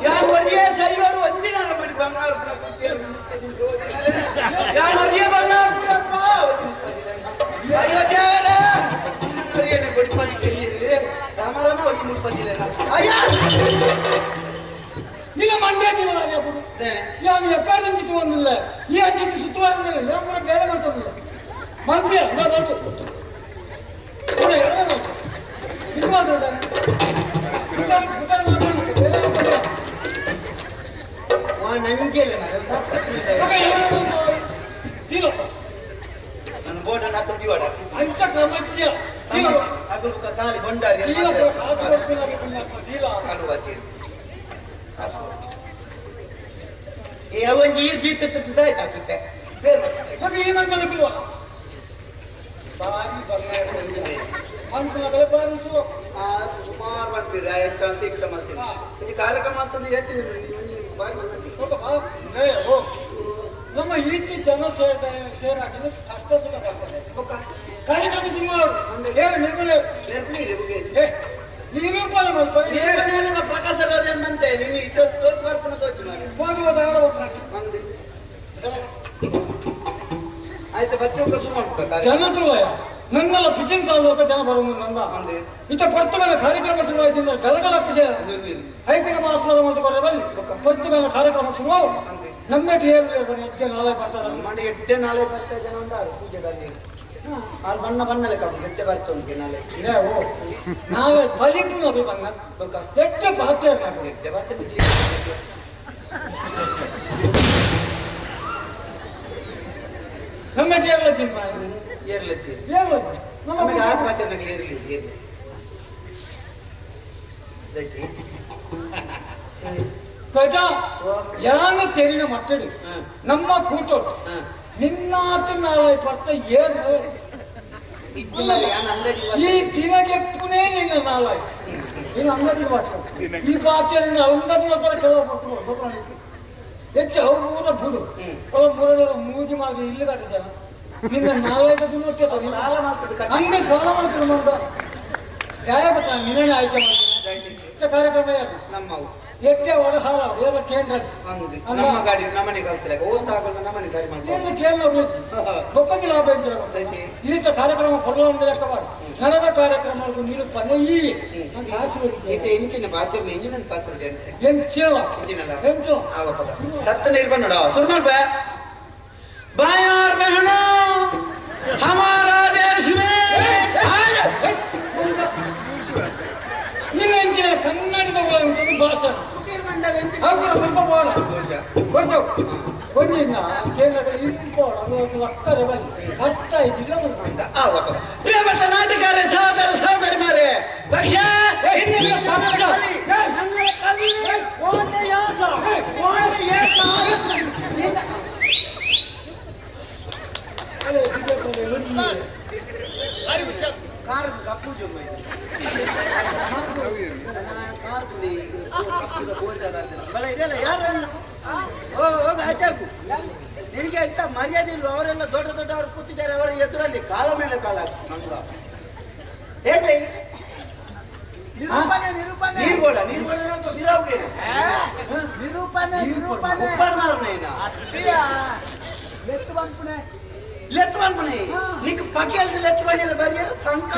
ಯಾನ್ ಒರಿಯೇ ಸೈಯೋಡು ಒಂಜಿನಾರ ಬಡಿ ಬಂಗಾರ ಯಾನ್ ಒರಿಯೇ ಬಂಗಾರ ಅಯ್ಯೋ ದೇವರೇ, ಒರಿಯೇನೆ ಕೊಡಿಪದಿ ಕೆರಿಯೇರು ರಾಮ ರಾಮ ಒಂಜಿ ಮುಲ್ಪದಿಲ್ಲ ಅಯ್ಯ. ನಿನ್ನ ಮಂಡ್ಯ ದಿನ ಯಾನು ಎಕ್ಕಡೆ ಅಂಚಿತ್ತು ಒಂದಿಲ್ಲ, ಈ ಅಂಚಿತ್ತು ಸುತ್ತುವರೆದಿಲ್ಲ, ಯಾನ್ ಪೂರ ಬೇರೆ ಮಾತಾಡಿಲ್ಲ ಮಂಡ್ಯ ನಾ ಬಂದು ಪೂರ ಎಡವೆ ಮಾತು. ಇದು ಮಾತಾಡ್ತಾನೆ. ಉತ್ತರ ಉತ್ತರ ಮಾತಾಡು. ಬೇರೆ ಮಾತಾಡು. ನಂಗೆಲ್ಲ ಓಕೆ, ಎಡವೆ ಮಾತು. ದೀಲಪ್ಪ. ನನ್ನ ಬೋಟ ನಾಕು ದಿವಾಡ. ಅಂಚ ಕ್ರಮಚ್ಚಿಯ ದೀಲಪ್ಪ. ಅದು ಖಾಲಿ ಬಂಡಾರಿ. ದೀಲಪ್ಪ ಕಾಸು ಕೊಡ್ತಿಲ್ಲ ಪುಣ್ಯಾತ್ಮ ದೀಲ. ಕಾಲು ಬಾತಿ ಏ ಒಂಜಿ ಈ ಜೀತ ಆಯ್ತು ಬೇರೆ. ಮತ್ತೆ ಈ ಮನೆ ಬಿಡುವ ಬಾರಿ ಬಂಗಾರ ಅನ್ಕುಲಗಳ ಬಾರಿ ಸೋ. ಸುಮಾರು ಮಾಡ್ತೀರಿ ಹೆಚ್ಚ ಅಂತ ಇಷ್ಟ ಮಾಡ್ತೀನಿ. ಈ ಕಾರ್ಯಕ್ರಮ ಅಂತಂದು ಹೇಳ್ತೀನಿ, ಒಂಜಿ ಬಾರಿ ಬಂದದ್ದು. ఒక ಬಾ ಏ, ಓ. ನಮ್ಮ ಈಚೆ ಜನ ಸೇರ್ತಾರೆ, ಸೇರಾಕಿದ್ರೆ ಕಷ್ಟ ಸುಖ ಬರ್ತದೆ. ಬೊಕ್ಕ ಕಾರ್ಯಕ್ರಮ ಸುಮಾರು ಏನು ನಿರ್ಮಲ. ನೆನಪಿಲ್ಲ ಬುಗೆ. ಏ ನಿರೂಪಣೆ ಮಾಡ್ತಾರೆ. ನೀವೇನೇನು ಪ್ರಕಾಶ ರಾಜನ್ ಬಂತೆ ನಿನ್ನ ಇದ್ದು ತೋಚ್ ಬರ್ಪುನ ತೋಚು ಮಾರ್ರೆ. ಹೋಗಿ ಹೋದ ಯಾರೋ ಒಬ್ಬರಾಗಿ. ಮಂದಿ ಆಯ್ತು ಬಚ್ಚು ಕಸು ಮಾಡ್ಬೇಕು. ಜನ ತುಳಯ ನನ್ನೆಲ್ಲ ಪಿಜಿನ್ ಸಾಲುವಾಗ ಜನ ಬರುವ ನಂದ. ಮಂದಿ. ಇತ ಪರ್ತುಗಲ ಕಾರ್ಯಕ್ರಮ ಶುರುವಾಯ್ತು, ಗಲಗಲ ಪೂಜೆ ಐತಿಕ ಆಸ್ವಾದ ಅಂತ ಬರೋ ಬಲ್ಲಿ ಪರ್ತುಗಲ ಕಾರ್ಯಕ್ರಮ ಶುರು. ನಮ್ಮೆಟ್ಟು ಏನು ಎಗ್ಗೆ ನಾಳೆ ಬರ್ತಾರೆ. ಮಂಡಿ ಎಡ್ಡೆ ನಾಳೆ ಬರ್ತಾ ಜನ ಉಂಟಾರು ಪೂಜೆದಲ್ಲಿ ಆರು ಬಣ್ಣ ಬಣ್ಣ ಲೆಕ್ಕ ಉಂಟು, ಎಡ್ಡೆ ಬರ್ತಾ ಉಂಟು ನಾಳೆ. ಏ, ಓ ನಾಳೆ ಬಲಿಪು ನಗು ಬಂಗ. ಬೊಕ್ಕ ಎಟ್ಟು ಪಾತ್ರ ನಗು. ಎಡ್ಡೆ ಬರ್ತದೆ. ನಮ್ಮ ಕೇರಳ ಚಿನ್ನ. ಏರ್ಲತ್ತಿ. ಏನು ನಮ್ಮ ನಮಗೆ ಆತ್ಮಹತ್ಯೆ ನಗಲಿ ಇರಲಿ ಇರಲಿ. ಗಜ ಯಾನ ತೆರಿನ ಮಟ್ಟಡಿ ನಮ್ಮ ಕೂಟೋಟು ನಿನ್ನಾತ ನಾಳೆ ಬರ್ತ ಏನು ಈ ದಿನಗೆಪ್ಪುನೇ ನಿನ್ನ ನಾಳೆ ನೀನು ಅಂಗಡಿ ಮಾತ್ರ ಈ ಪಾತ್ರ ನಿನ್ನ ಅಂಗಡಿ ಮಾತ್ರ ಕೆಲವು ಕೊಟ್ಟು ಹೆಚ್ಚು ಅವು ಮೂರ ಬಿಡು ಅವ ಮೂರನೇ ಮೂಜಿ ಮಾರ್ಗ ಇಲ್ಲಿ ಕಟ್ಟ ಜನ ನಿನ್ನ ನಾಳೆ ಗುಣಕ್ಕೆ ಸಾಲ ಮಾಡ್ತದೆ ಕಟ್ಟಿ. ಹಂಗೆ ಸಾಲ ಮಾಡ್ತಾರೆ ಮಂದ ನ್ಯಾಯ ಗೊತ್ತಾ ನಿನ್ನೆ ಆಯ್ಕೆ ಮಾಡ್ತಾರೆ ಕಾರ್ಯಕ್ರಮ ಯಾರು ನಮ್ಮವು. ಎಕ್ಕೆ ಒಡಹಾರ ಏನ ಕೇಂದ್ರ. ಹಂಗೆ. ನಮ್ಮ ಗಾಡಿ ನಮ್ಮನೆ ಕಲ್ಸಲೆ ಓದ್ತಾಗಲ್ಲ ನಮ್ಮನೆ ಸರಿ ಮಾಡ್ತಾರೆ. ಏನು ಕೇಂದ್ರ ಬೊಕ್ಕಕ್ಕೆ ಲಾಭ ಹೆಚ್ಚು. ಇಲ್ಲಿದ್ದ ಕಾರ್ಯಕ್ರಮ ಕೊಡಲ ಲೆಕ್ಕ ಮಾಡಿ ನಡೆದ ಕಾರ್ಯಕ್ರಮ ನೀನು ಪನೆ ಈ ನಾನು ಕಾಸು ಇದು ಇಂಜಿನ ಪಾತ್ರ, ಇಂಜಿನ ಪಾತ್ರ ಅಂತ. ಎಂಚಲ. ಇಂಜಿನಲ್ಲ. ಎಂಚಲ. ಆವಪ್ಪದ ತತ್ತ ನೀರು ಬಂದಡ शुरू कर बे। भाई और बहनों, हमारा देश में आज ನಿನ್ನ ಎಂಚಿನ ಕನ್ನಡಿದ ಉಂಟು ಭಾಷೆ ಹಾಗೂ ಸ್ವಲ್ಪ ಬೋಡ ಕೊಂಚ ಕೊಂಚ ಕೇಂದ್ರದ ಇಂಪೋಡ ಲಕ್ಕರೆ ಬಲ್ಲಿ ಅಟ್ಟ ಜಿಲ್ಲ. ಆವಪ್ಪದ ಪ್ರಿಯಪಟ್ಟ ನಾಟಕಾರ ಸಹೋದರ ಸಹೋದರಿ ಮಾರೆ ಪಕ್ಷ ಹಿಂದಿನ ಪಕ್ಷ. ಅರೆ, ಬಿಜೆಪಿ ಲುಂಗಿ. ಕಾರ್ ಕಪ್ಪು ಜೊಮ್ಮ ಕಾರ್ ತುಳಿ ಬಲ ಇದೆಲ್ಲ ಯಾರು ಹೋಗ ಆಚಾಕು ನಿನಗೆ ಎಂತ ಮರ್ಯಾದೆ ಇಲ್ವ? ಅವರೆಲ್ಲ ದೊಡ್ಡ ದೊಡ್ಡವರು ಕೂತಿದ್ದಾರೆ, ಅವರ ಎದುರಲ್ಲಿ ಕಾಲ ಮೇಲೆ ಕಾಲ ಹಾಕ್ತು ಮಂಗ ಹೇಳ್ರಿ. ನಿರೂಪಣೆ ನಿರೂಪಣೆ. ನೀರು ಬೋಡ ನೀರು ಬೋಡ ಬಿರಾವ್ಗೆ. ನಿರೂಪಣೆ ನಿರೂಪಣೆ. ಉಪ್ಪಾಡು ಮಾರನೇನ. ಅತ್ತಿಯ ಲೆತ್ತು ಬಂಪುನೆ. ಲೆತ್ತು ಮನ್ಪುನೆ ನಿಕ್ ಪಕಿಯಲ್ಲಿ ಲೆತ್ತು ಬನ್ನಿರ ಬರಿಯರ ಸಂಕಟ.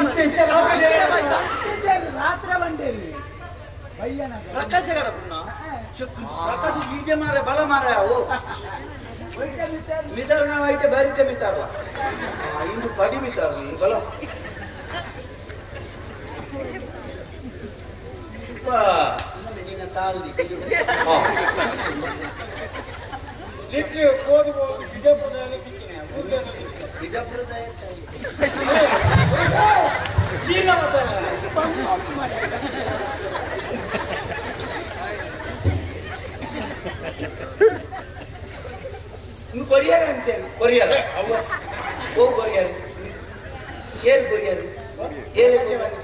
ರಾತ್ರಿ ಬಂಡೇರಿ ಬಯ್ಯನ. ಪ್ರಕಾಶ ಗಡಪುನ ಚಕ್ಕು ಪ್ರಕಾಶ ಈಜೆ ಮಾರೆ ಬಲ ಮಾರೆ ಅವು ಮಿತಾರ ನಾವು ಐತೆ ಬಾರಿತೆ ಮಿತಾರಲ್ಲ ಇಂದು ಪಡಿ ಮಿತಾರ ಬಲ. ನಿನ್ನ ತಾಳ್ದಿ. ಲಿಟ್ಟಿ ಕೋದು ಹೋಗಿ ಬಿಜಾಪುರದಲ್ಲಿ ಸಿಕ್ಕಿನಿ. ಬಿಜಾಪುರದ ಚೀಲ ಮಾತಾಡ. ಇನ್ನು ಕೊರಿಯರ್ ಅಂತೇನು ಕೊರಿಯರ್ ಓ ಕೊರಿಯರ್ ಏನ್ ಕೊರಿಯರ್ ಏನ್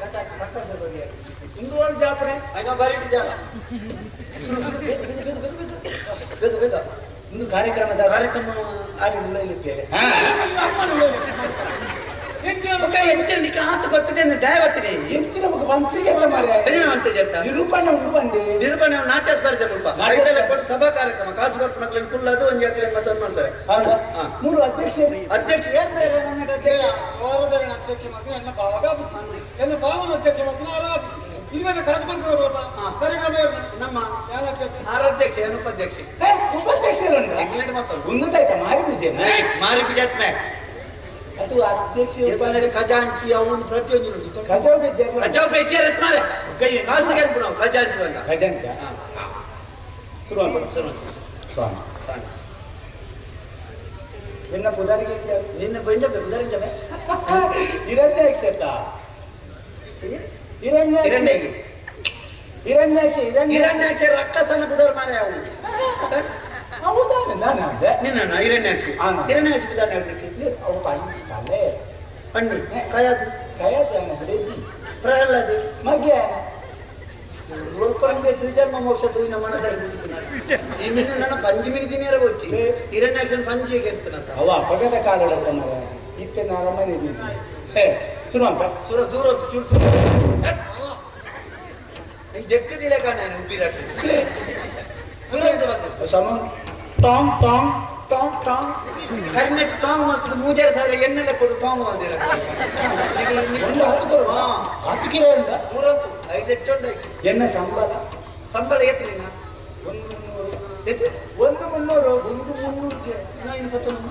ಪ್ರಕಾಶ ಕೊರಿಯರ್ ಇಂದು ಒಂದು ಜಾತ್ರೆ ಐನೋ ಬಾರಿ ಜಾಲ ಬೇಗ ಬೇಗ ಇಂದು ಕಾರ್ಯಕ್ರಮದ ಕಾರ್ಯಕ್ರಮ ಆಗಿ ಇಲ್ಲಿದ್ದೇವೆ. ಎಂಚಿನ ಆತು ಗೊತ್ತಿದೆ ದಯವತ್ತಿನಿ. ಎಂಚಿನ ಬೊಕ ವಂತಿಗೆ ಮಾರ್ರೆ. ಮಂತೆ ಜತ್ತ. ನಿರೂಪಣೆ ಉಂಡು ಬಂಡೆ. ನಿರೂಪಣೆ ನಾಟ್ಯ ಸ್ಪರ್ಧೆ ಮುಲ್ಪ. ಐತೆಲ್ಲ ಕೊಟ್ಟು ಸಭಾ ಕಾರ್ಯಕ್ರಮ ಕಾಸು ಕೊರ್ಪುನಕ್ಲೆನ್ ಕುಲ್ಲದು ಒಂಜಿ ಅಕ್ಲೆನ್ ಮತ್ತೊಂದು ಮಾಡ್ತಾರೆ. ಹೌದಾ? ಹಾ. ಮೂರು ಅಧ್ಯಕ್ಷರು. ಅಧ್ಯಕ್ಷ ಏನ್ ಬೇರೆ ನನ್ನ ಅಧ್ಯಕ್ಷ? ವಾರದಲ್ಲಿನ ಅಧ್ಯಕ್ಷ ಮಾತ್ರ ಎನ್ನ ಭಾವ ಎನ್ನ ಭಾವನ ಅಧ್ಯಕ್ಷ ಮಾತ್ರ ಆರಾಧಿ ಇರುವೆನ ಕಾಸು ಬರ್ಬೋದು ಕಾರ್ಯಕ್ರಮ ಇರ್ನ. ನಮ್ಮ ಯಾರ ಅಧ್ಯಕ್ಷ? ಆರಾಧ್ಯಕ್ಷ ಏನು ಉಪಾಧ್ಯಕ್ಷ? ಏ, ಉಪಾಧ್ಯಕ್ಷರು ಉಂಟಾ? ಎಂಗ್ಲೆಂಡ್ ಮಾತಾಡು. ಒಂದುದಾಯ್ತಾ ಮಾರಿ ಪೂಜೆ? ಮಾರಿ ಬಿಜಾತ್ಮೆ. ಅದು ಅಧ್ಯಕ್ಷ. ಉಪಾಧ್ಯಕ್ಷ, ಖಜಾಂಚಿ ಅವನು ಪ್ರತಿಯೊಂದು ಉಂಟು. ಖಜಾವ್ ಬೇಜಾರು. ಖಜಾವ್ ಬೇಜಾರ್ ಮಾರೆ. ಕಾಸು ಕೆಂಪು ನಾವು ಖಜಾಂಚಿ ಬಂದ. ಖಜಾಂಚ ಶುರು ಮಾಡ್ಬೋದು. ಶುರು. ಸ್ವಾಮಿ ನಿನ್ನ ಪುದಾರಿಗೆ ನಿನ್ನ ಬಂಜ ಉದರಿಂಜ. ಹಿರಣ್ಯಾಕ್ಷತ ಹಿರಣ್ಯಾಕ್ಷ. ಹಿರಣ್ಯಾಗಿ. ಹಿರಣ್ಯಾಕ್ಷ ಹಿರಣ್ಯ. ಹಿರಣ್ಯಾಕ್ಷ ರಕ್ಕಸನ ಬುಧರ್ ಮಾರೆ ಅವನು. ಹೌದಾ? ನಾನು ಅದೇ. ನಿನ್ನ ಹಿರಣ್ಯಾಕ್ಷಿ. ಹಾ. ಹಿರಣ್ಯಾಕ್ಷಿ ಬುಧರ್ ಹೇಳ್ಲಿಕ್ಕೆ. ಅವು ಪಲ್ಲಿ ತಲೆ. ಪಣ್ಣಿ ಕಯಾದು. ಕಯಾದ ಬಿಡದಿ. ಪ್ರಹ್ಲಾದ. ಮಗೆ. ರೂಪಂಗೆ ತ್ರಿಜನ್ಮ ಮೋಕ್ಷ ತೂಯಿನ ಮನದಲ್ಲಿ ನಿನ್ನ ನನ್ನ ಪಂಚಮಿನಿ ದಿನೇರ ಗೊತ್ತಿ ಹಿರಣ್ಯಾಕ್ಷನ್ ಪಂಚಿಗೆ ಇರ್ತನಂತ. ಅವ ಅಪಘಾತ ಕಾಲೊಳತ್ತ ಮರ ಇತ್ತೆ ನಾರಮ್ಮನೆ ಹೇ ಶುರು ಅಂತ. ಸುರ ದೂರ ಚೂರು ನೀನು ದೆಕ್ಕದಿಲ್ಲ ಕಾಣ ಉಪ್ಪಿರಾಟ ದೂರ ಅಂತ ಬರ್ತದೆ. ಸಮ ಟಾಂಗ್ ಟಾಂಗ್ ಟಾಂಗ್ ಟಾಂಗ್. ಕರ್ನೆಟ್ ಟಾಂಗ್ ಮಾಡ್ತದೆ ಮೂಜಾರ ಸಾವಿರ ಎಣ್ಣೆಲೆ ಕೊಡು ಟಾಂಗ್ ಮಾಡ್ದಿರ. ಒಂದು ಹತ್ತು ಕೊಡು. ಹಾ. ಹತ್ತು ಕಿಲೋ ಉಂಟಾ? ಮೂರತ್ತು ಐದು ಹೆಚ್ಚು ಉಂಟಾಯ್ತು. ಎನ್ನ ಸಂಬಳ ಸಂಬಳ ಏತಿ ನಿನ್ನ? 1300. ಏತಿ? 1300. 1300ಕ್ಕೆ ನಾನು ಪತ್ತೊಂದು.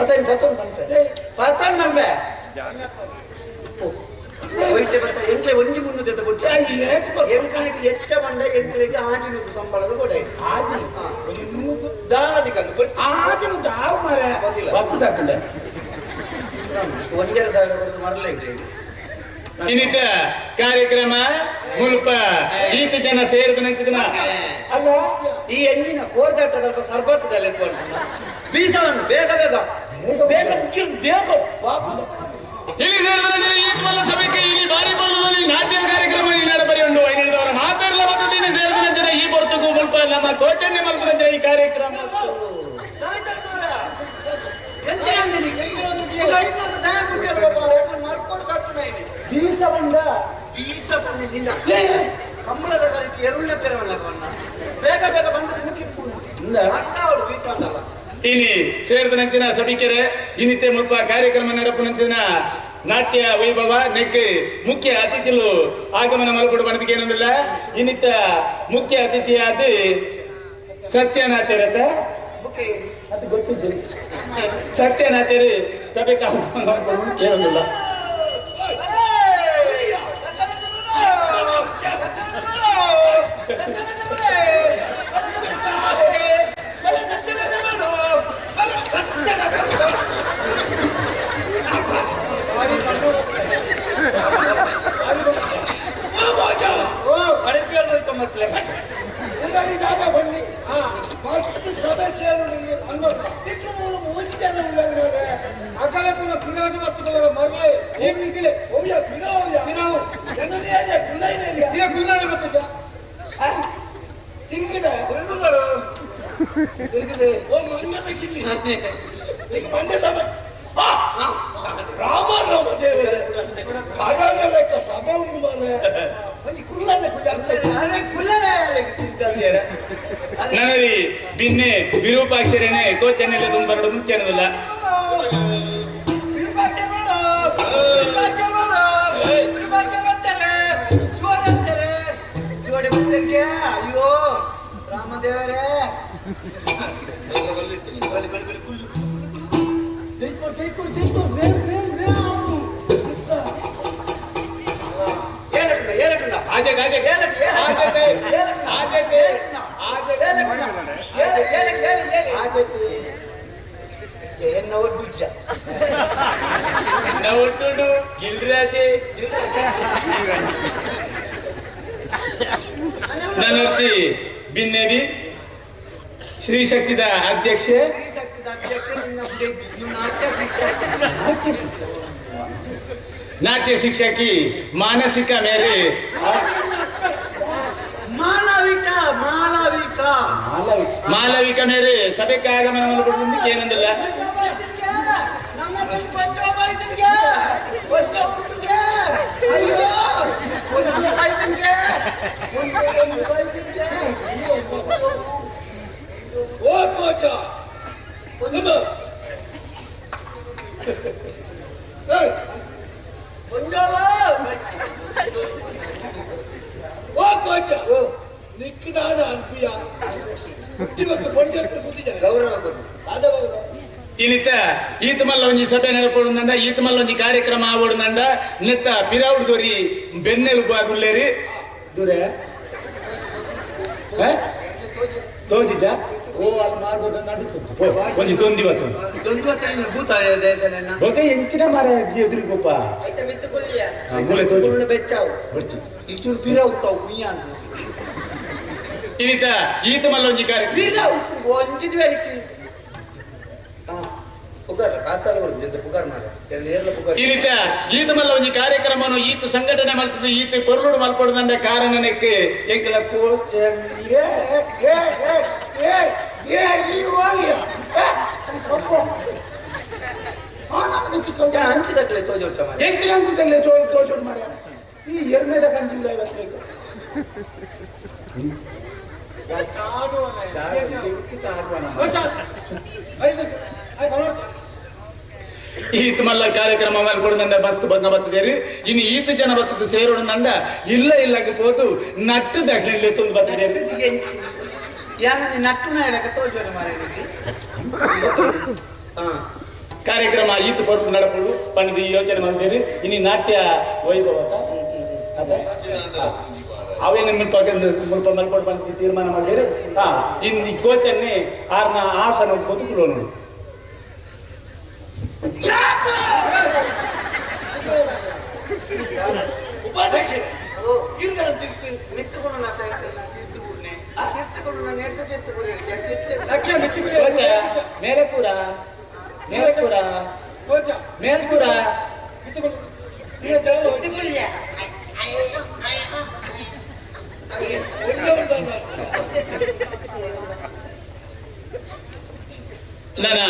ಅದೇನು ಪತ್ತೊಂದು ಬಂತೆ? ಪತ್ತೊಂದು ನಂಬೆ ಹೋಯ್ತೆ ಬರ್ತಾರೆ ಎಂಟ್ಲೆ ಒಂಜಿ ಮುನ್ನೂರು ಎತ್ತ ಬೊಚ್ಚ ಎಂಕಳಿಗೆ ಎಚ್ಚ ಬಂಡ ಎಂಕಳಿಗೆ ಆಜಿ ನೂರು ಸಂಬಳದ ಕೊಡ. ಆಜಿ ಒಂದು ನೂದು. ದಾಳದಿ ಕಂದು. ಆಜಿ ನೂದು ಆವು ಮಾರ್ರೆ. ಗೊತ್ತಿಲ್ಲ. ಬತ್ತು ತಕ್ಕಂಡೆ. 1.5 ಸಾವಿರ ಕೊಡ್ತು ಮರಲೇ ಇದೆ. ಇನ್ನಿತ ಕಾರ್ಯಕ್ರಮ ಮುಲ್ಪ ಈತ ಜನ ಸೇರಿದ ನಂಚಿದನ. ಅಲ್ಲ. ಈ ಎಂಜಿನ ಕೋರ್ದಾಟದ ಸರ್ಬತ್ತದಲ್ಲಿ ಎತ್ಕೊಂಡು ಬೀಜವನ್ನು ಬೇಗ ಬೇಗ ಬೇಗ ಮುಖ್ಯ ಬೇಗ ಬಾಪು. ಇಲ್ಲಿ ಸೇರಿದ ನಂಚಿನ ಈ ಮಲ್ಲ ಸಭೆಗೆ ಇಲ್ಲಿ ಬಾರಿ ಬರುವುದಲ್ಲಿ ನಾಟ್ಯ ಕಾರ್ಯಕ್ರಮ ಈ ನಡ ಬರಿ ಉಂಡು ಐನದವರ ಮಾತಾಡಲ ಮತ್ತು ಇಲ್ಲಿ ಸೇರಿದ ನಂತರ ಈ ಬರ್ತಕ್ಕೂ ಮುಲ್ಪ ನಮ್ಮ ಕೋಚನ್ಯ ಮಲ್ಪದ ನಂತರ ಈ ಕಾರ್ಯಕ್ರಮ. ಬೀಸ ಬಂಡ. ಕಂಬಳದ ಕರಿತಿ ಎರುಳ್ಳ ಪೆರವಲ್ಲ ಬೇಗ ಬೇಗ ಬಂದದ್ದು ಮುಖ್ಯ ಅವಳು ಬೀಸ ಅಂತಲ್ಲ. ಇಲ್ಲಿ ಸೇರಿದ ನಂಚಿನ ಸಭಿಕೆರೆ ಇನ್ನಿತೆ ಮುಲ್ಪ ಕಾರ್ಯಕ್ರಮ ನಡಪು ನಂಚಿನ ನಾಟ್ಯ ವೈಭವ ನೆಕ್ ಮುಖ್ಯ ಅತಿಥಿಲು ಆಗಮನ ಮಲ್ಪಡು ಬಣದಿಗೆ ಏನೊಂದಿಲ್ಲ. ಇನ್ನಿತ ಮುಖ್ಯ ಅತಿಥಿಯಾದ ಸತ್ಯನಾಥರತ. ಓಕೆ. ಅದು ಗೊತ್ತಿದ್ದೆ. ಸತ್ಯನಾಥರು ಸಭೆ ಏನೊಂದಿಲ್ಲ. ಮಕ್ಕಳೇ ಬನ್ನಿ ಫಸ್ಟ್ ಸಭೆ ಸೇರುಣಿಗೆ ತಿಕ್ಕು ಮೂಲ ಮೂರು ಜನ ಉಳ್ಳಾರೆ. ಅಕಲೆ ಪುನಃ ಪಿನಾಜು ಮತ್ತು ಮರಳೆ ಏನ್ ಇದ್ದಿಲ್ಲ. ಒಯ್ಯ ಪಿನೋಯ. ಪಿನಾವು. ಜನನೇಯ ಕುಲ್ಲೈನೇಯ. ಇದೇ ಕುಲ್ದಾನೆ ಮತ್ತು ಜ. ತಿರುಗಿಡ. ತಿರುಗಿದೆ. ಓ ಮಂಗನ ಕಿಲ್ಲಿ ಈಗ ಮಂಡ್ಯ ಸಭೆ ಆ! ರಾಮ ರಾಮ ದೇವರೇ ಕಾಡಾನೆ ಲೆಕ್ಕ ಸಭೆ ಉಂಡು ಮಾರ್ರೆ. ಒಂಜಿ ಕುಲ್ಲನೆ ಕುಲ್ಲ. ಅರೆ ಕುಲ್ಲನೆ ತಿಂತಾರೆ. ನನರಿ ಬಿನ್ನೆ ವಿರೂಪಾಕ್ಷರೇನೆ ಕೋಚನೆಲ್ಲ ತುಂಬರಡು ಮುಖ್ಯನದಿಲ್ಲ. ಅಯ್ಯೋ ರಾಮದೇವರೇ. ಜೈಪುರ್ ಜೈಪುರ್ ಜೈಪುರ್ ಬೇರೆ ಬೇರೆ ಬೇರೆ. ಏಳಟ್ಟ ಏಳಟ್ಟ. ಆಜೆ ಆಜೆ ಆಜೆ ಆಜೆ ಆಜೆ ಆಜೆ. ಎನ್ನ ಒಟ್ಟು ಬಿಟ್ಟ. ಒಟ್ಟು ಗಿಲ್ರಾಜೆ ನನರ್ತಿ ಬಿನ್ನೆದಿ ಶ್ರೀಶಕ್ತಿದ ಅಧ್ಯಕ್ಷೆ. ಶ್ರೀಶಕ್ತಿದ ಅಧ್ಯಕ್ಷ ನಿನ್ನ ನಿಮ್ಮ ನಾಟ್ಯ ಶಿಕ್ಷಕ. ನಾಟ್ಯ ಶಿಕ್ಷಕಿ ಮಾನಸಿಕ ಮೇರೆ. ಮಾಲವಿಕ ಮಾಲವಿಕ. ಮಾಲವಿಕ ಮೇರೆ ಸಭೆಗೆ ಆಗಮನವನ್ನು ಕೊಡುವುದಕ್ಕೆ ಏನಂದಿಲ್ಲ. ನಮ್ಮ ಅಯ್ಯೋ, ಒಂದು ರೂಪಾಯಿ ತಿಂದೆ. ಒಂದು ರೂಪಾಯಿ ತಿಂದೆ. ಓ ಕೋಚ ನಿಮ್ಮ ಒಂಜಾವ. ಓ ಕೋಚ ನಿಕ್ಕದಾದ ಅನ್ಪಿಯ ಇವತ್ತು ಪಂಚಾಯತ್ ಕೂತಿದ್ದಾರೆ ಗೌರವ ಕೊಡು. ಆದ ಗೌರವ. ಇನಿತ ಈತ ಮಲ್ಲ ಒಂಜಿ ಸಭೆ ನಡಪಡುನಂಡ, ಈತ ಮಲ್ಲ ಒಂಜಿ ಕಾರ್ಯಕ್ರಮ ಆವಡುನಂಡ, ನೆತ್ತ ಪಿರಾವುಡು ದೊರಿ ಬೆನ್ನೆಲು ಬಾಗುಲ್ಲೇರಿ ದೂರೆ ತೋಜಿಜ ಓ ಅಲ್ಲಿ ಮಾರ್ಗೋದ ನಡುತ್ತು ಒಂಜಿ ದೊಂದಿ ಬತ್ತು. ದೊಂದುವ ತೈನ ಭೂತ ದೇಶನೆನ್ನ. ಬೊಕ ಎಂಚಿನ ಮಾರ ಎದುರಿಗೊಪ್ಪ. ಐತ ಮಿತ್ತು ಕೊಲ್ಲಿಯ. ಹಾ, ಮೂಲೆ ತೋಜಿ. ಕುಳ್ಳು ಬೆಚ್ಚಾವು. ಬರ್ಚಿ. ಇಚೂರು ಪಿರ ಉತ್ತಾವು ಕುಯ್ಯ ಅಂತ. ಇನಿತ ಈತ ಮಲ್ಲ ಒಂಜಿ ಕಾರ್ಯ ಪಿರ ಉತ್ತು ಒಂಜಿದ ಬೇಡಿಕೆ. ಹಾ, ಪುಗಾರ್ ಕಾಸಾಲ ಬರುದು ಎಂತ ಪುಗಾರ್ ಮಾರ ಏರ್ಲ ಪುಗಾರ್. ಈತ ಈತ ಮಲ್ಲ ಒಂಜಿ ಕಾರ್ಯಕ್ರಮನು ಈತ ಸಂಘಟನೆ ಮಲ್ತದ, ಈತ ಪೊರ್ಲುಡು ಮಲ್ಪಡುದಂಡ ಕಾರಣ ನೆಕ್ ಎಂಕಲ ಕೋಚ್. ಏ ಏ ಏ ಏ ಏ ಈ ಹೋಗಿ ಹಂಚಿದಕ್ಲೆ ತೋಜೋಡ್ಚ ಮಾರ. ಎಂಚಿನ ಅಂತಿದ್ದಾಗಲೇ ತೋ ತೋಚೋಡು ಮಾಡ ಈ ಎರ್ಮೇದ ಕಂಚಿಲ್ಲ ಇವತ್ತು. ಈತ ಮಲ್ಲ ಕಾರ್ಯಕ್ರಮ ಮಲ್ಪಡುದಂಡ ಮಸ್ತ್ ಬಂದ ಬರ್ತದೇರಿ. ಇನ್ನು ಈತ ಜನ ಬರ್ತದ ಸೇರೋಣ ಇಲ್ಲ ಇಲ್ಲಕ್ಕೆ ಪೋತು ನಟ್ಟು ದಕ್ಷಿಣ ತಂದು ಬರ್ತದೇರಿ. ಯಾನ ನಟ್ಟು ನಾಯಕ ತೋಜೋಡು ಮಾರ. ಹಾ. ಕಾರ್ಯಕ್ರಮ ಈತ ಪೊರ್ಪು ನಡಪಡು ಪಂಡಿತ ಈ ಯೋಚನೆ ಮಾಡ್ತೇರಿ. ಇನ್ನು ನಾಟ್ಯ ವೈಭವ ಅವೇನು ಮುಲ್ಪ ಮುಲ್ಪ ಮಲ್ಪಡು ಬಂದು ತೀರ್ಮಾನ ಮಾಡಿರಿ. ಹಾ, ಇನ್ನು ಈ ಕೋಚನ್ನೇ ಆರ್ನ ಆಸನ ಬದುಕುಲೋನು. ಉಪಾಧ್ಯಕ್ಷ ಇರ್ದಾನ ತಿರ್ತು. ಮಿತ್ತುಕೊಂಡು ನಾ ತೀರ್ತುಕೂಡ್ನೆ ತೀರ್ತುಕೊಂಡು ನಾನು ಎಡ್ತ ತೀರ್ತುಕೂಡ್ನೆ. ಕೋಚ ಮೇಲೆ ಕೂರ, ಮೇಲೆ ಕೂರ, ಮೇಲ್ ಕೂರ. ನನ್ನ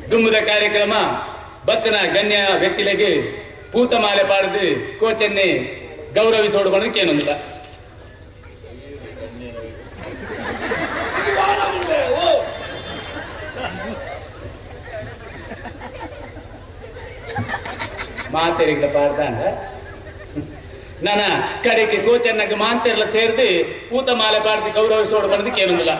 ದುಮ್ಮದ ಕಾರ್ಯಕ್ರಮ ಬತ್ತನ ಗಣ್ಯ ವ್ಯಕ್ತಿಗಳಿಗೆ ಪೂತಮಾಲೆ ಪಾಡ್ದು ಕೋಚನ್ನೇ ಗೌರವಿಸೋಡು ಬಣ್ಣಕ್ಕೇನೊಂದಿಲ್ಲ. ಇದು ವಾರ ಮುಂದೆ ಓ. ಮಾತೆರಿಗ್ಲ ಪಾಡ್ದಾಂಡ ನನ್ನ ಕಡೆಗೆ ಕೋಚನ್ನಗ ಮಾಂತೆರ್ಲ ಸೇರ್ದು ಪೂತಮಾಲೆ ಪಾಡ್ದು ಗೌರವಿಸೋಡು ಬಣ್ಣದಕ್ಕೇನೊಂದಿಲ್ಲ.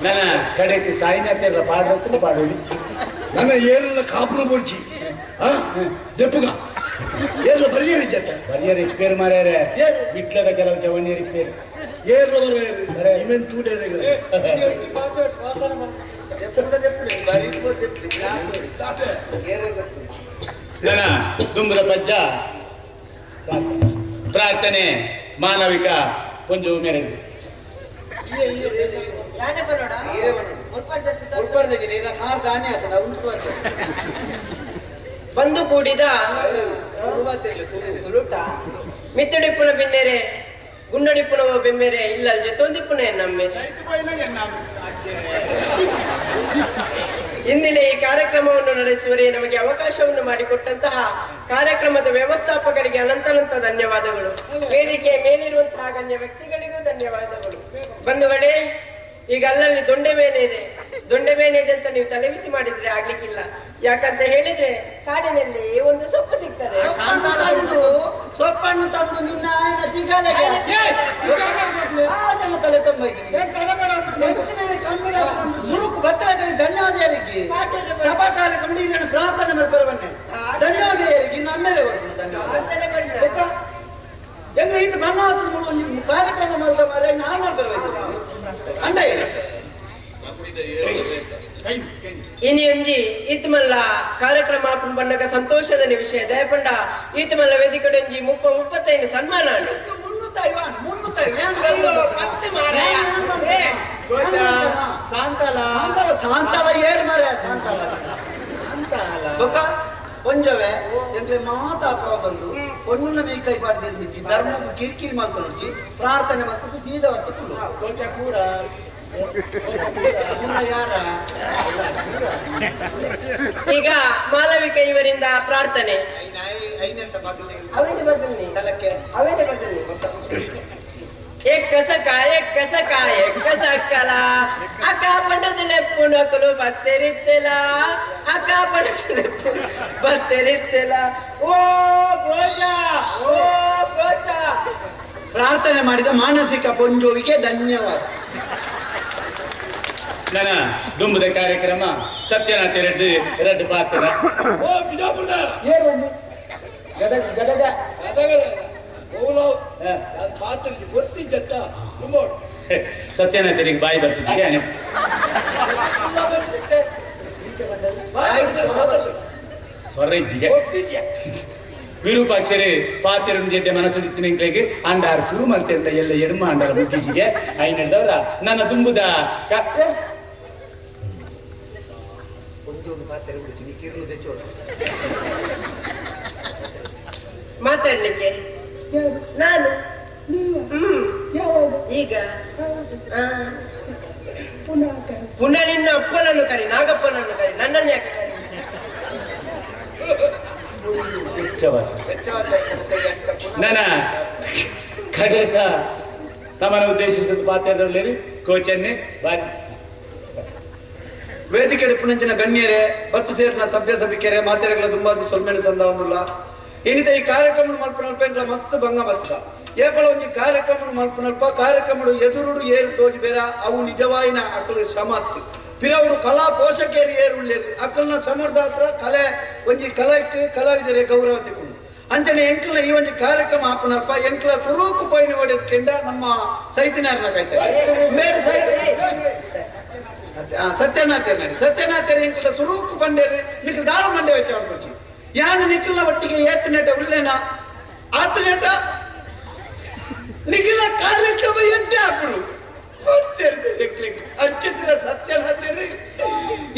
ನನ್ನ ಕಡೆಗೆ ಸಾಯಿನಾಥೆಲ್ಲ ಪಾಡೋದಕ್ಕೆ ಪಾಡೋದು. ನನ್ನ ಏನೆಲ್ಲ ಕಾಪುನ ಬೊಡ್ಚಿ ದೆಪ್ಪುಗ ಏರ್ಲ ಬರಿಯರಿ ಜತ್ತ. ಬರಿಯ ರಿಪೇರ್ ಮಾರ್ಯಾರೆ. ಏನು? ವಿಟ್ಲದ ಕೆಲವು ಚವಣಿ ರಿಪೇರ್. ಏರ್ಲ ಬರ ಇಮೆನ್ ತೂಡೇರೆ. ನನ್ನ ದುಂಬುದ ಪಜ್ಜ ಪ್ರಾರ್ಥನೆ ಮಾನವಿಕ ಪುಂಜು ಮೇರೆಗೆ. ಬಂದು ಕೂಡಿದ ಮಿತ್ತಡಿಪ್ಪುನ ಬಿನ್ನೆರೆ ಗುಂಡಡಿಪ್ಪುನ ಬೆಮ್ಮೆರೆ ಇಲ್ಲಲ್ ಜೊತೊಂದಿಪ್ಪುನ ನಮ್ಮೆ. ಇಂದಿನ ಈ ಕಾರ್ಯಕ್ರಮವನ್ನು ನಡೆಸುವರೆ ನಮಗೆ ಅವಕಾಶವನ್ನು ಮಾಡಿಕೊಟ್ಟಂತಹ ಕಾರ್ಯಕ್ರಮದ ವ್ಯವಸ್ಥಾಪಕರಿಗೆ ಅನಂತಾನಂತ ಧನ್ಯವಾದಗಳು. ವೇದಿಕೆಯ ಮೇಲಿರುವಂತಹ ಗಣ್ಯ ವ್ಯಕ್ತಿಗಳಿಗೂ ಧನ್ಯವಾದಗಳು. ಬಂಧುಗಳೇ, ಈಗ ಅಲ್ಲಲ್ಲಿ ದೊಂಡೆ ಬೇನೆ ಇದೆ, ದೊಂಡೆ ಬೇನೆ ಇದೆ ಅಂತ ನೀವು ತಲೆಬಿಸಿ ಮಾಡಿದ್ರೆ ಆಗ್ಲಿಕ್ಕಿಲ್ಲ. ಯಾಕಂತ ಹೇಳಿದ್ರೆ ಕಾಡಿನಲ್ಲಿ ಒಂದು ಸೊಪ್ಪು ಸಿಗ್ತದೆ. ತಂದು ಸೊಪ್ಪನ್ನು ತಂದು ನಿನ್ನ ಆಯನ ತಿಂಗಳಿಗೆ ಅದೆಲ್ಲ ತಲೆ ತುಂಬ ಸುರುಕು ಬತ್ತಲಕ್ಕೆ ಧನ್ಯವಾದ ಯಾರಿಗೆ ಸಭಾ ಕಾರ್ಯಕ್ರಮ ನೀನು ಪ್ರಾರ್ಥನೆ ಮಾಡ್ತಾರೆ ಬನ್ನಿ. ಧನ್ಯವಾದ ಯಾರಿಗೆ ನಮ್ಮೇಲೆ ಬರ್ತೀನಿ ಧನ್ಯವಾದ. ಬೊಕ್ಕ ಹೆಂಗ ಇದು ಮನ್ನ ಒಂದು ಕಾರ್ಯಕ್ರಮ ಮಾಡ್ತಾ ಮಾರ್ರೆ ನಾನು ಮಾಡ್ಬರ್ಬೇಕು ಅಂದ. ಇನಿ ಒಂಜಿ ಈತಮಲ್ಲ ಕಾರ್ಯಕ್ರಮ ಆಪುನ ಬನ್ನಗ ಸಂತೋಷದ ವಿಷಯ ದಯಪಂಡ ಈತಮಲ್ಲ ವೇದಿಕೆ ಒಂಜಿ 30-35 ಸನ್ಮಾನ ಆಂಡ್. 350 ಅಯ್ಯೋ, ಪತ್ತು ಮಾರಾಯ. ಏ, ಶಾಂತಲ. ಶಾಂತಾಲ ಏರ್ ಮಾರಾಯ ಶಾಂತಾಲ. ಬೊಕ್ಕ ಪೊಂಜವೆ ಎಂಕ್ಲೆ ಮಾತ ಅಪವಾದಂದು ಪೊಣ್ಣುನ ಮೇ ಕೈ ಪಾಡ್ದಿರ್ನಿಜ್ಜಿ ಧರ್ಮಕ್ಕೆ ಕಿರಿಕಿರಿ ಮಲ್ತೊಂಜಿ ಪ್ರಾರ್ಥನೆ ಮಲ್ತು ಸೀದಾ ಹೊತ್ತು ಕುಲ್ಲು. ಕೋಚ ಕೂರ. ಪೂರ ಯಾರ? ಈಗ ಮಾಲವಿಕ ಇವರಿಂದ ಪ್ರಾರ್ಥನೆ. ಐನೆಂತ ಮಗನೇ? ಅವೇನೆ ಬದಲಿ. ತಲಕ್ಕೆ. ಅವೇನೆ ಬದಲಿ. ಎಕ್ಕ ಸಕ ಎಕ್ಕ ಸಕ ಎಕ್ಕ ಸಕ್ಕಲ ಅಕ್ಕ ಪಂಡದಲೆಪ್ಪು ನಕಲು ಬತ್ತೆರಿತ್ತೆಲ ಅಕ್ಕ ಪಂಡದಲೆಪ್ಪು ಬತ್ತೆರಿತ್ತೆಲ ಓ ಭೋಜ ಓ ಭೋಜ. ಪ್ರಾರ್ಥನೆ ಮಾಡಿದ ಮಾನಸಿಕ ಪೊಂಜೋವಿಗೆ ಧನ್ಯವಾದ. ನನ್ನ ದುಂಬುದ ಕಾರ್ಯಕ್ರಮ ಸತ್ಯನಾಥ ರೆಡ್ಡಿ ರೆಡ್ ಪಾತ್ರ. ಓ ಬಿಜಾಪುರದ. ಏನು ಒಂದು ಗದಗ ಗದಗ. ಗದಗದ ಓಲಾವ್. ಹಾ. ನಾನು ಮಾತಾಡಿದ್ದು ಗೊತ್ತಿಜ್ಜತ್ತ ತುಂಬ. ಸತ್ಯನಾಥರಿಗೆ ಬಾಯಿ ಬರ್ತಿದ್ದೆ. ಸ್ವರ ಇಜ್ಜಿಗೆ. ಗೊತ್ತಿದ್ಯಾ? ವಿರೂಪಾಕ್ಷರಿ ಪಾತಿರಂ ಜಡ್ಡೆ ಮನಸ್ಸು ಅಂಡಾರ್ ಶುರು ಮಲ್ತೆಂಡ ಎಲ್ಲ ಎಡ್ಮ ಅಂಡಾರ ಮುಗ್ಗಿಜಿಗೆ ಐನದವರ ನನ್ನ ತುಂಬುದ ಪೊಂಜೋನು ಪಾತ್ರೆ ಬಿಡ್ತೀನಿ ಕಿರ್ಲು ತೆಚ್ಚೋದು. ಮಾತಾಡ್ಲಿಕ್ಕೆ ನಾನು. ಹ್ಮ್, ಈಗ ಆ. ಪುನಃ ನಿನ್ನ ಅಪ್ಪನನ್ನು ಕರಿ, ನಾಗಪ್ಪನನ್ನು ಕರಿ, ನನ್ನನ್ನು ಯಾಕೆ ಕರಿ? ನನ್ನ ಕಡೆತ ತಮ್ಮನ್ನು ಉದ್ದೇಶಿಸಿದ ಪಾತ್ರದಲ್ಲಿ ಕೋಚನ್ನೇ ಬಾರಿ. ವೇದಿಕೆ ಪುನಂಚಿನ ಗಣ್ಯರೇ, ಬತ್ತು ಸೇರಿನ ಸಭ್ಯ ಸಭಿಕೆರೆ, ಮಾತೆರೆಗಳ ತುಂಬಾ ಸೊಲ್ಮೆನ ಸಂದವನ್ನುಲ್ಲ. ಏನಿತ ಈ ಕಾರ್ಯಕ್ರಮ ಮಲ್ಪನಲ್ಪ ಎಂಕ್ಲ ಮಸ್ತ್ ಭಂಗ ಬತ್ತ. ಏಪಳ ಒಂಜಿ ಕಾರ್ಯಕ್ರಮ ಮಲ್ಪನಲ್ಪ ಕಾರ್ಯಕ್ರಮ ಎದುರುಡು ಏರು ತೋಜಿ ಬೇರ ಅವು ನಿಜವಾಯಿನ ಅಕಲು ಶ್ರಮ. ಪಿರವುಡು ಕಲಾ ಪೋಷಕರು ಏರು ಉಳ್ಳೇರು ಅಕಲ್ನ ಸಮರ್ಧಾತ್ರ ಕಲೆ ಒಂಜಿ ಕಲಕ್ಕೆ ಕಲಾವಿದರೆ ಗೌರವ ತಿಕ್ಕೊಂಡು. ಅಂಚನೆ ಎಂಕ್ಲ ಈ ಒಂಜಿ ಕಾರ್ಯಕ್ರಮ ಆಪನಲ್ಪ ಎಂಕ್ಲ ತುರುಕು ಪೋಯಿನ ಒಡೆದ್ಕೆಂಡ ನಮ್ಮ ಸೈತಿನಾರನ ಕಾಯ್ತಾರೆ ಮೇರೆ ಸತ್ಯನಾಥೇರ್ನಡಿ ಸತ್ಯನಾಥೇರ್ ಎಂಕ್ಲ ಸುರೂಕು ಬಂಡೇರು ನಿಖಲ್ ದಾಳ ಮಂಡೆ ವೆಚ್ಚ ಅನ್ಕೊಚ್ಚಿ ಯಾನು ನಿಖಲ್ನ ಒಟ್ಟಿಗೆ ಏತನೇಟ ಉಲ್ಲೇನ ಆತನೇಟ ನಿಖಿಲ ಕಾರ್ಯಕ್ರಮ ಎಂಟೆ ಹಾಕುಡು ಅಂಚಿತ್ರ ಸತ್ಯನಾಥೇರಿ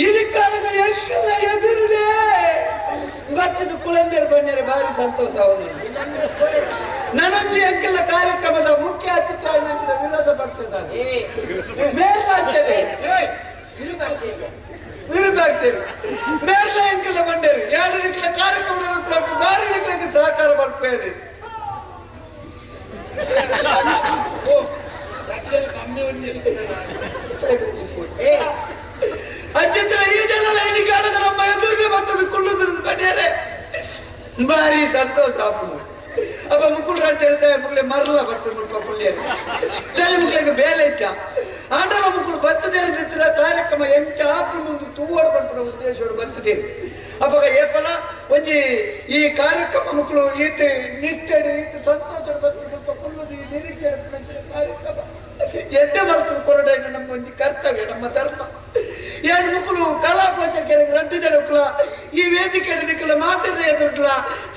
ಇದಕ್ಕಾಗ ಎಂಕಲ್ಲ ಎದುರುಲೇ ಬತ್ತದ ಕುಳಂದೇರು ಬನ್ನೇರು ಭಾರಿ ಸಂತೋಷ. ಅವನು ನನೊಂದು ಎಂಕಲ್ಲ ಕಾರ್ಯಕ್ರಮದ ಮುಖ್ಯ ಅತಿಥಿ ಆಗಿದ್ದ ವಿರೋಧ ಪಕ್ಷದ ಮೇಲಾಚನೆ ವಿರುದ್ಧಾಗ್ತೇವೆ ಮೇರ್ಲ ಎಂಕಲ್ಲ ಬಂಡೇರು ಎರಡು ನಿಖಲ ಕಾರ್ಯಕ್ರಮ ಬಾರಿ ನಿಖಲಕ್ಕೆ ಸಹಕಾರ ಬರ್ಪೇದೆ. ಓ ರಕ್ಷಣೆ ಕಮ್ಮಿ ಒಂದಿಲ್ಲ. ಅಚ್ಚಿತ್ರ ಈ ಜನ ಎಣಿಕಾಡದ ನಮ್ಮ ಎದುರಿಗೆ ಬರ್ತದೆ ಕುಳ್ಳುದ್ರು ಬನ್ನೇರೆ ಭಾರಿ ಸಂತೋಷ ಆಪುಂಡು. ಅಪ್ಪ ಮುಕುಲ್ ರಾಜ್ ಹೇಳ್ತಾರೆ ಮುಕ್ಳೆ ಮರಲ ಬರ್ತದೆ ಮುಲ್ಪ ಪುಳ್ಳಿಯ ಮುಕ್ಳಿಗೆ ಬೇಲೆ ಇಚ್ಚ ಆಂಡಲ ಮುಕ್ಕಳು ಬರ್ತದೆ ಇರ್ತಿರ ಕಾರ್ಯಕ್ರಮ ಎಂಚ ಆಪು ಮುಂದೆ ತೂವಡು ಪನ್ಪುನ ಉದ್ದೇಶೋಡು ಬರ್ತದೆ. ಅಪ್ಪಗ ಏಪಲ ಒಂಜಿ ಈ ಕಾರ್ಯಕ್ರಮ ಮಕ್ಕಳು ಈತ ನಿಷ್ಠೆಡು ಈತ ಸಂತೋಷ ಬರ್ತದೆ ಮುಲ್ಪ ಕುಳ್ಳುದು. ಈ ನಿರೀಕ್ಷೆ ಕಾರ್ಯಕ್ರಮ ಎಡ್ಡೆ ಮಲ್ತದ ಕೊರಡೆ ನಮ್ಮ ಒಂಜಿ ಕರ್ತವ್ಯ, ನಮ್ಮ ಧರ್ಮ. ಏಳು ಮಕ್ಕಳು ಕಲಾ ಪೋಷಕರಿಗೆ ರಡ್ಡು ಜನಕ್ಕಲ ಈ ವೇದಿಕೆ ನಿಕ್ಕಲ ಮಾತಿನ ಎದುರುಟ್ಲ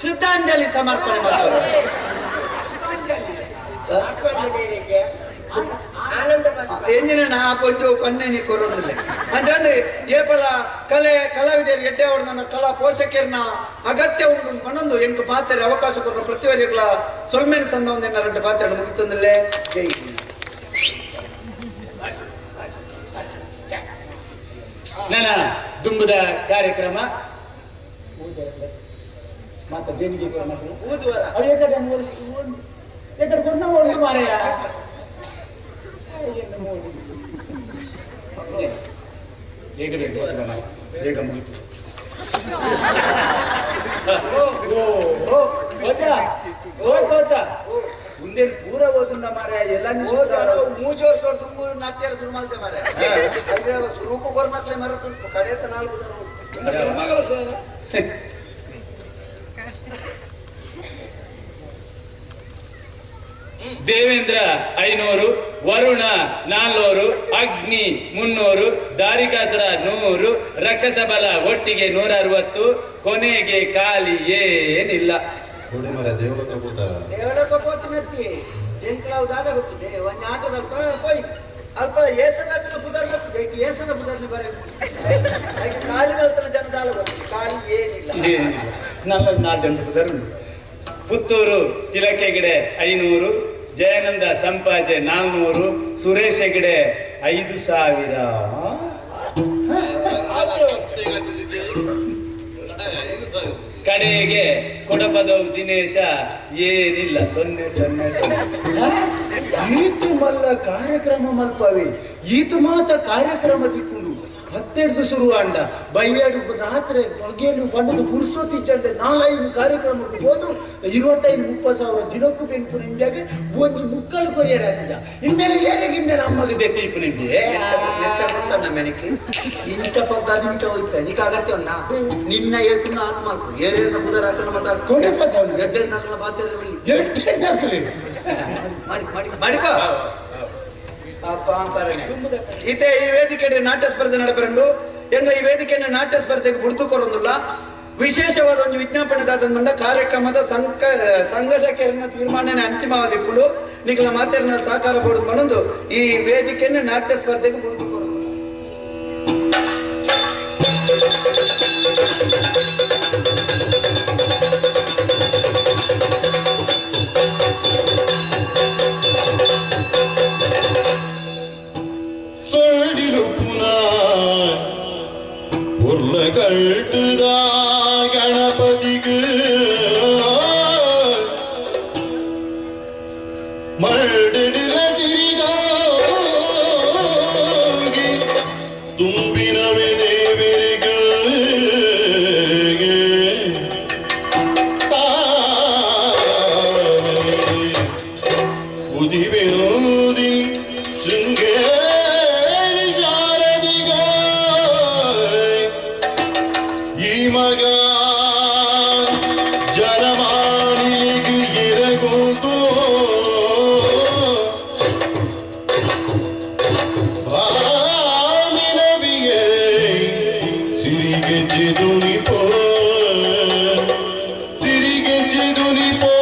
ಶ್ರದ್ಧಾಂಜಲಿ ಸಮರ್ಪಣೆ ಮಾಡ್ತಾರೆ. ಆನಂದ ಬಾಷ್ಪ. ಎಂಜಿನ ನಾ ಪೊಂಜು ಪನ್ನೆ ಕೊರೊಂದಿಲ್ಲ ಅಂತಂದ್ರೆ ಏಪಲ ಕಲೆ ಕಲಾವಿದರು ಎಡ್ಡೆ ನನ್ನ ಕಲಾ ಪೋಷಕರನ್ನ ಅಗತ್ಯ ಉಂಟು ಪನ್ನೊಂದು ಎಂಕ್ ಪಾತ್ರೆ ಅವಕಾಶ ಕೊಡುವ ಪ್ರತಿವರಿಗಳ ಸೊಲ್ಮೇನ್ ಸಂದ ಒಂದೆನ್ನ ಎರಡು ಪಾತ್ರೆ ಮುಗಿತೊಂದಿಲ್ಲ. ಜೈ ಹಿಂದ್. ನನ್ನ ದುಂಬುದ ಕಾರ್ಯಕ್ರಮ ಮಾತ ದೇಣಿಗೆ ಕೊಡು ಮಕ್ಕಳು. ಅವ್ರು ಏಕಡೆ ಮೂರು ಏಕಡೆ ಕೊಡ್ನ ಒಂದು ಮಾರಾಯ. ಬೇಗ ಬೇಗ ಬೇಗ ಮಾರಾಯ. ಬೇಗ ಮುಗೀತು. ಓ ಓ ಕೋಚ ಓ ಕೋಚ ಮುಂದೆ ಪೂರ ಓದುಂಡ ಮಾರಾಯ ಎಲ್ಲ. ಮೂಜು ವರ್ಷ ತುಂಬ ನಾಟ್ಯ ಶುರು ಮಾಡ್ತೆ ಮಾರೆ ಸುರುಕು ಕೊರ್ಮಕ್ಲೆ ಮರ ಕಡೆತ ನಾಲ್ಕು ಜನ. ಮಗಳ ಸರ್. ದೇವೇಂದ್ರ 500, ವರುಣ 400, ಅಗ್ನಿ 300, ದಾರಿಕಾಸುರ 100, ರಕ್ಕಸ ಬಲ ಒಟ್ಟಿಗೆ 160, ಕೊನೆಗೆ ಖಾಲಿ ಏನಿಲ್ಲ. ನೋಡಿ ಮರ ದೇವಲೋಕ ಕೂತಾರ. ದೇವಲೋಕ ಪೋತಿನತ್ತಿ ಎಂಕ್ಲಾವ್ ದಾದ ಗೊತ್ತಿದೆ ಒಂಜಿ ಆಟದ ಪೋಯ್ ಅಲ್ಪ ಏಸದ ಪುದರ್ ಗೊತ್ತಿದೆ ಏಸದ ಪುದರ್ని ಬರೆ. ಅದಕ್ಕೆ ಖಾಲಿ ಮಲ್ತನ ಜನ ದಾಲ ಗೊತ್ತು ಖಾಲಿ ಏನಿಲ್ಲ. ಏನಿಲ್ಲ. ನಲ್ಲ ನಾಲ್ ಜನ ಪುದರುಂಡು. ಪುತ್ತೂರು ತಿಲಕ್ ಹೆಗಡೆ 500, ಜಯಾನಂದ ಸಂಪಾಜೆ 400, ಸುರೇಶ್ ಹೆಗಡೆ 5000. ಕಡೆಗೆ ಕೊಡಪದವು ದಿನೇಶ ಏನಿಲ್ಲ, 0 0 0. ಈತು ಮಲ್ಲ ಕಾರ್ಯಕ್ರಮ ಮಲ್ಪವೆ, ಈತು ಮಾತ ಕಾರ್ಯಕ್ರಮ ತಿಕ್ಕೊಂಡು ಹತ್ತೆಡ್ದು ಶುರು ಅಂಡ ಬೈಯಾಡು ರಾತ್ರಿ ಬಗೆಲು ಬಣ್ಣದ ಪುರ್ಸೋತಿಚ್ಚಂತೆ ನಾಲೈದು ಕಾರ್ಯಕ್ರಮ ಹೋದು 25-30 ಸಾವಿರ ದಿನಕ್ಕೂ ಬೆನ್ಪು ನಿಂಬ್ಯಾಗ ಒಂದು ಮುಕ್ಕಲು ಕೊರಿಯರ್ ಆಗ್ತದ. ಇನ್ಮೇಲೆ ಏನಿಗೆ ಇನ್ಮೇಲೆ ಅಮ್ಮಗೆ ದೆತ್ತೀಪು ನಿಂಬೆ ಗೊತ್ತಣ್ಣ ಮೆನಕ್ಕೆ ಇಂಚ ಪಗ್ಗ ಇಂಚ ಹೋಯ್ತ ನಿಕ ಅಗತ್ಯ ಉಂಟಾ? ನಿನ್ನ ಏತುನ್ನ ಆತ್ಮ ಏರೇನ ಬುಧರ ಹಾಕಣ ಮತ ಕೊಡಪದವ್ನು. ಎಡ್ಡೆಣ್ಣ ಹಾಕಣ ಬಾತೆಲ್ಲ ಬಲ್ಲಿ. ಎಡ್ಡೆ ಮಾಡಿ ಮಾಡಿ ಮಾಡಿಪ ಅಪ್ಪ ಅಂತಾರನೆ. ಇತ್ತೆ ಈ ವೇದಿಕೆ ನಾಟ್ಯ ಸ್ಪರ್ಧೆ ನಡಪರಂಡು ಎಂಗ ಈ ವೇದಿಕೆಯನ್ನು ನಾಟ್ಯ ಸ್ಪರ್ಧೆಗೆ ಗುರುತು ಕೊರೊಂದುಲ್ಲ. ವಿಶೇಷವಾದ ಒಂದು ವಿಜ್ಞಾಪನೆ ದಾತಂದ ಕಾರ್ಯಕ್ರಮದ ಸಂಘಟಕರನ್ನ ತೀರ್ಮಾನನೆ ಅಂತಿಮವಾದ ಇಪ್ಪುಂಡು. ನಿಖಲ ಮಾತೆರನ್ನ ಸಹಕಾರ ಕೊಡುದು ಮನೊಂದು ಈ ವೇದಿಕೆಯನ್ನು ನಾಟ್ಯ ಸ್ಪರ್ಧೆಗೆ ಗುರುತು ಕೊರೊಂದು. ಸೊಳ್ಳಿಲು ಪುನಃ ಉರ್ಲಗಳ್ಟುದ ಗಣಪತಿಗೆ ಮರಡಿಲ ಸಿರಿಗೋಗಿ ತುಂಬಿನವೆ ದೇವರಿಗೆ ತಾವೇ ಉದಿವಿರೋಧಿ ಶೃಂಗೇರಿ ಶಾರದಿಗ ಈ ಮಗ ಜನಮಾನಿಲಿಗೆ ಇರಗುಂದು ಬಾಮಿನವಿಗೆ ಸಿರಿಗೆಜ್ಜೆ ದುನಿಪೋ ಸಿರಿಗೆಜ್ಜೆ ದುನಿಪೋ.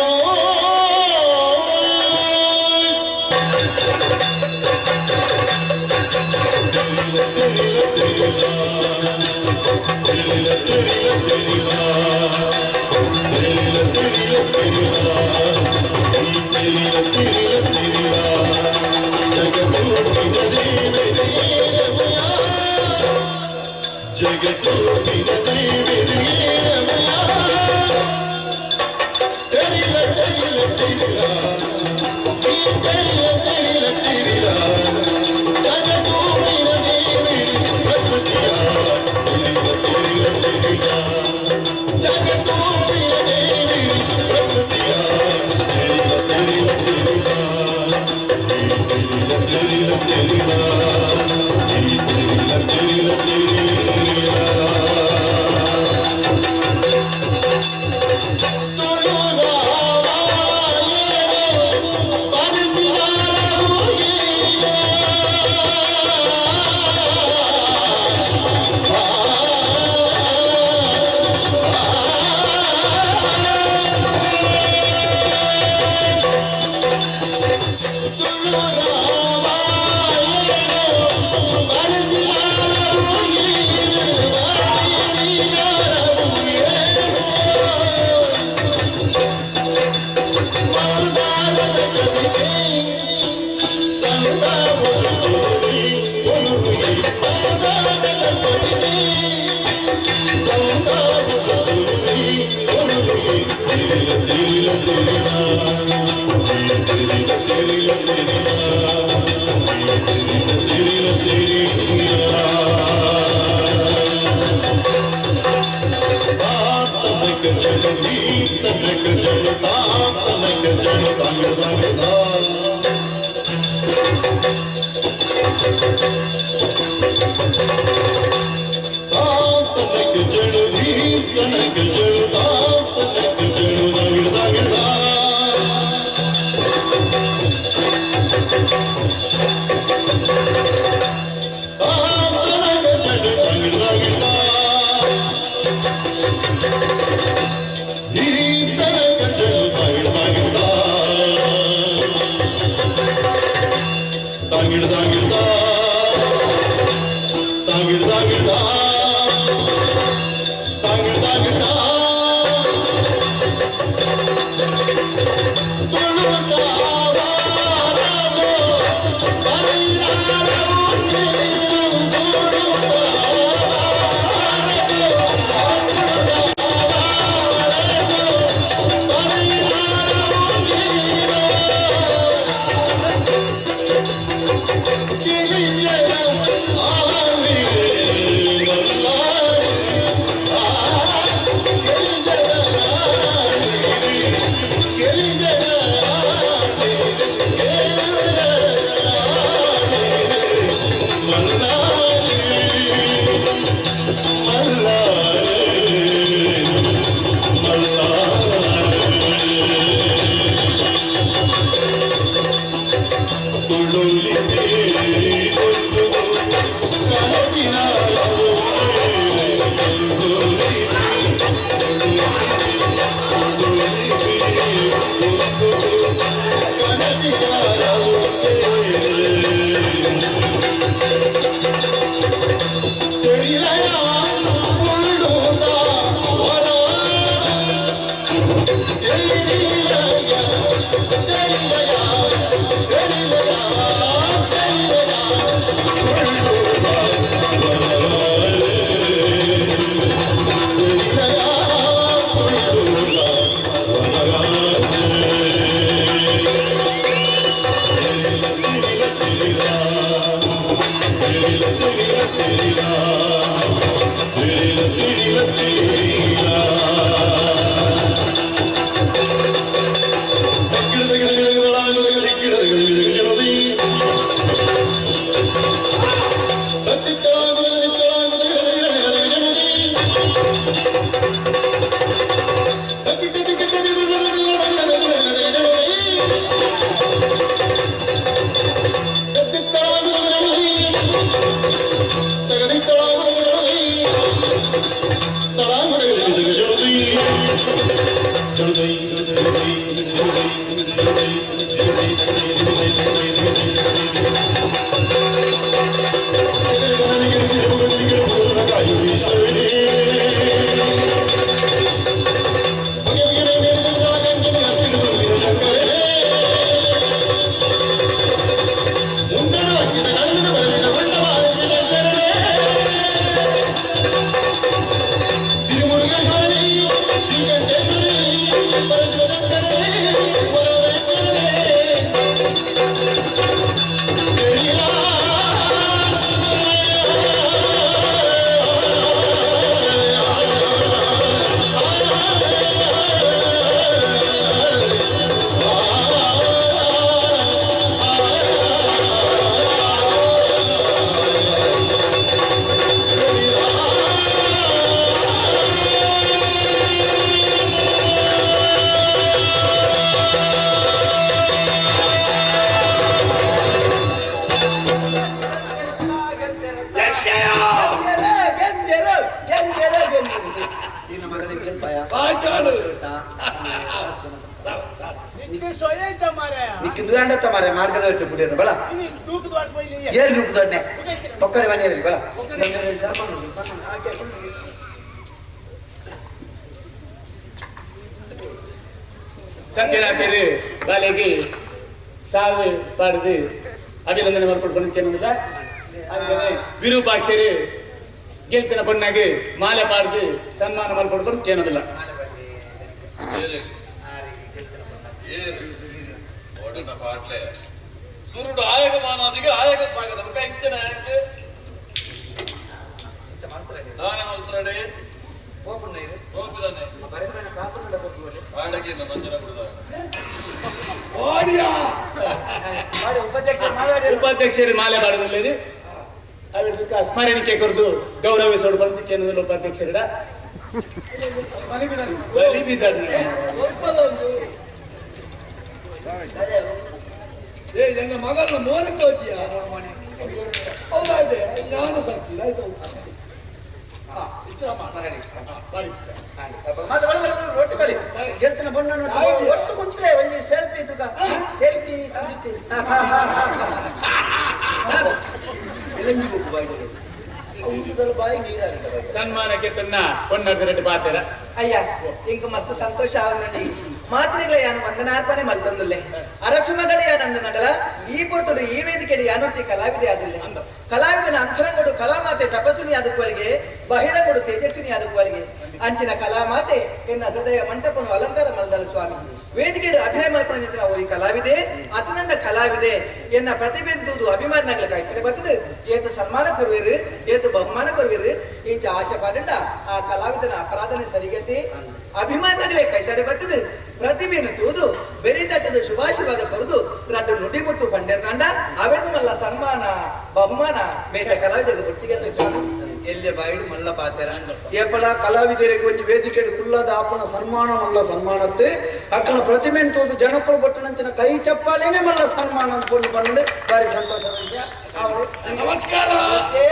ನಿಕ್ಕಿಂದು ವೇಂಡತ್ತ ಮಾರೆ ಮಾರ್ಗದ ಬಿಡಿಯೋಣ ಬಳ ಏಳು ನೂಕು ದೊಡ್ಡ ಪಕ್ಕಡೆ ಮನೆಯಲ್ಲಿ ಬಳ. ಸತ್ಯನಾಥರು ಬಾಲೆಗೆ ಸಾವು ಪಾಡ್ದು ಅಭಿನಂದನೆ ಮಲ್ಪಡ್ಕೊಂಡು ವಿರೂಪಾಕ್ಷರು ಗೆಲ್ತಿನ ಬಣ್ಣಗೆ ಮಾಲೆ ಪಾಡ್ದು ಸನ್ಮಾನ ಮಲ್ಪಡ್ಕೊಂಡು ಕೇನೋದಿಲ್ಲ. ಪಾಡ್ಲೆ ಸುರುಡು ಆಯಗ ಮಾನಾದಿಗೆ ಆಯಗ ಸ್ವಾಗತ ಬೊಕ ಇಂಚನ ಯಾಕೆ ದಾನ ಮಲ್ತ್ರಡೆ ಹೋಪಿದಾನೆ ಬಾಡಗೆ ಮಂಜನ ಬಿಡುದಾಗ ಉಪಾಧ್ಯಕ್ಷರು ಮಾಲೆ ಪಾಡುದಿಲ್ಲ ಅದಕ್ಕೆ ಸ್ಮರಣಿಕೆ ಕೊರದು ಗೌರವಿಸೋಡು ಬಂದು ಕೇನೋದಿಲ್ಲ ಉಪಾಧ್ಯಕ್ಷರ ಬಲಿ ಬಿದ್ದಾಡ್ನ. ಏ ಎಂಗ ಮಗನ ಮೋನೆ ತೋಚಿಯ ಹೌದಾಯ್ತೆ ಜ್ಞಾನ ಶಕ್ತಿ ಆಯ್ತು. ಗೆಲ್ತಿನ ಬಣ್ಣ ಒಟ್ಟು ಕುಂತ್ರೆ ಒಂಜಿ ಸೆಲ್ಫಿ ತುಕ ಸೆಲ್ಫಿ ಬಾಯಿ ನೀರಾಗಿದೆ. ಸನ್ಮಾನಕ್ಕೆ ತನ್ನ ಪೊನ್ನರ್ಜರೆಡ್ಡಿ ಪಾತೆರ. ಅಯ್ಯ, ಇಂಕ ಮಸ್ತ್ ಸಂತೋಷ ಆವನ್ನಡಿ ಮಾತ್ರೆಗಳ ಯಾನು ವಂದನಾರ್ಪಣೆ ಮಲ್ತೊಂದುಲ್ಲೆ ಅರಸು ಮಗಳ ಯಾನಂದ ನಡಲ ಈ ಪೊರ್ತುಡು ಈ ವೇದಿಕೆಡು ಯಾನೊತ್ತಿ ಕಲಾವಿದೆ ಆದಿಲ್ಲೆ. ಕಲಾವಿದನ ಅಂತರಂಗಡು ಕಲಾಮಾತೆ ತಪಸ್ವಿನಿ ಆದಕ್ಕೊಳಗೆ ಬಹಿರಂಗಡು ತೇಜಸ್ವಿನಿ ಆದಕ್ಕೊಳಗೆ ಅಂಚಿನ ಕಲಾಮಾತೆ ಎನ್ನ ಹೃದಯ ಮಂಟಪನು ಅಲಂಕಾರ ಮಲ್ದಲ ಸ್ವಾಮಿ. ವೇದಿಕೆಡು ಅಭಿನಯ ಮಲ್ಪನ ಓರಿ ಕಲಾವಿದೆ ಅತನಂಡ ಕಲಾವಿದೆ ಎನ್ನ ಪ್ರತಿಭೆ ತೂದು ಅಭಿಮಾನಿಗಳ ಕಾಯ್ತದೆ ಬರ್ತದೆ. ಏತು ಸನ್ಮಾನ ಕೊರುವಿರು, ಏತು ಬಹುಮಾನ ಕೊರುವಿರು ಇಂಚ ಆಶೆ ಪಾಡಂಡ ಆ ಕಲಾವಿದನ ಅಪರಾಧನೆ ಸರಿಗತಿ ಅಭಿಮಾನಿಗಳೇ ಕೈತಡೆ ಬರ್ತದೆ. ಪ್ರತಿಭೆಯನ್ನು ತೂದು ಬೆರಿ ತಟ್ಟದ ಶುಭಾಶಯವಾದ ಕೊರದು ರಡ್ಡು ನುಡಿಮುತ್ತು ಪಂಡೆರ್ನಾಂಡ ಅವೆದು ಮಲ್ಲ ಸನ್ಮಾನ ಬಹುಮಾನ ಬೇತ ಕಲಾವಿದಗ ಬುರ್ಚಿಗೆ ಸ್ವಾಮಿ. ಎಲ್ಯ ಬಾಯಿಡು ಮಲ್ಲ ಪಾತೆರ ಏಪಲ ಕಲಾವಿದರಿಗೆ ಒಂಜಿ ವೇದಿಕೆ ಕುಲ್ಲದ ಆಪನ ಸನ್ಮಾನ ಮಲ್ಲ ಸನ್ಮಾನತ್ತೆ ಅಕ್ಕನ ಪ್ರತಿಮೆ ತೋದು ಜನಕ್ಕಳು ಬಟ್ಟನಂಚಿನ ಕೈ ಚಪ್ಪಾಲೇನೆ ಮಲ್ಲ ಸನ್ಮಾನ ಅಂದ್ಕೊಂಡು ಬಂದು ಬಾರಿ ಸಂತೋಷ ವಿಷಯ. ಅವ್ರು ನಮಸ್ಕಾರ.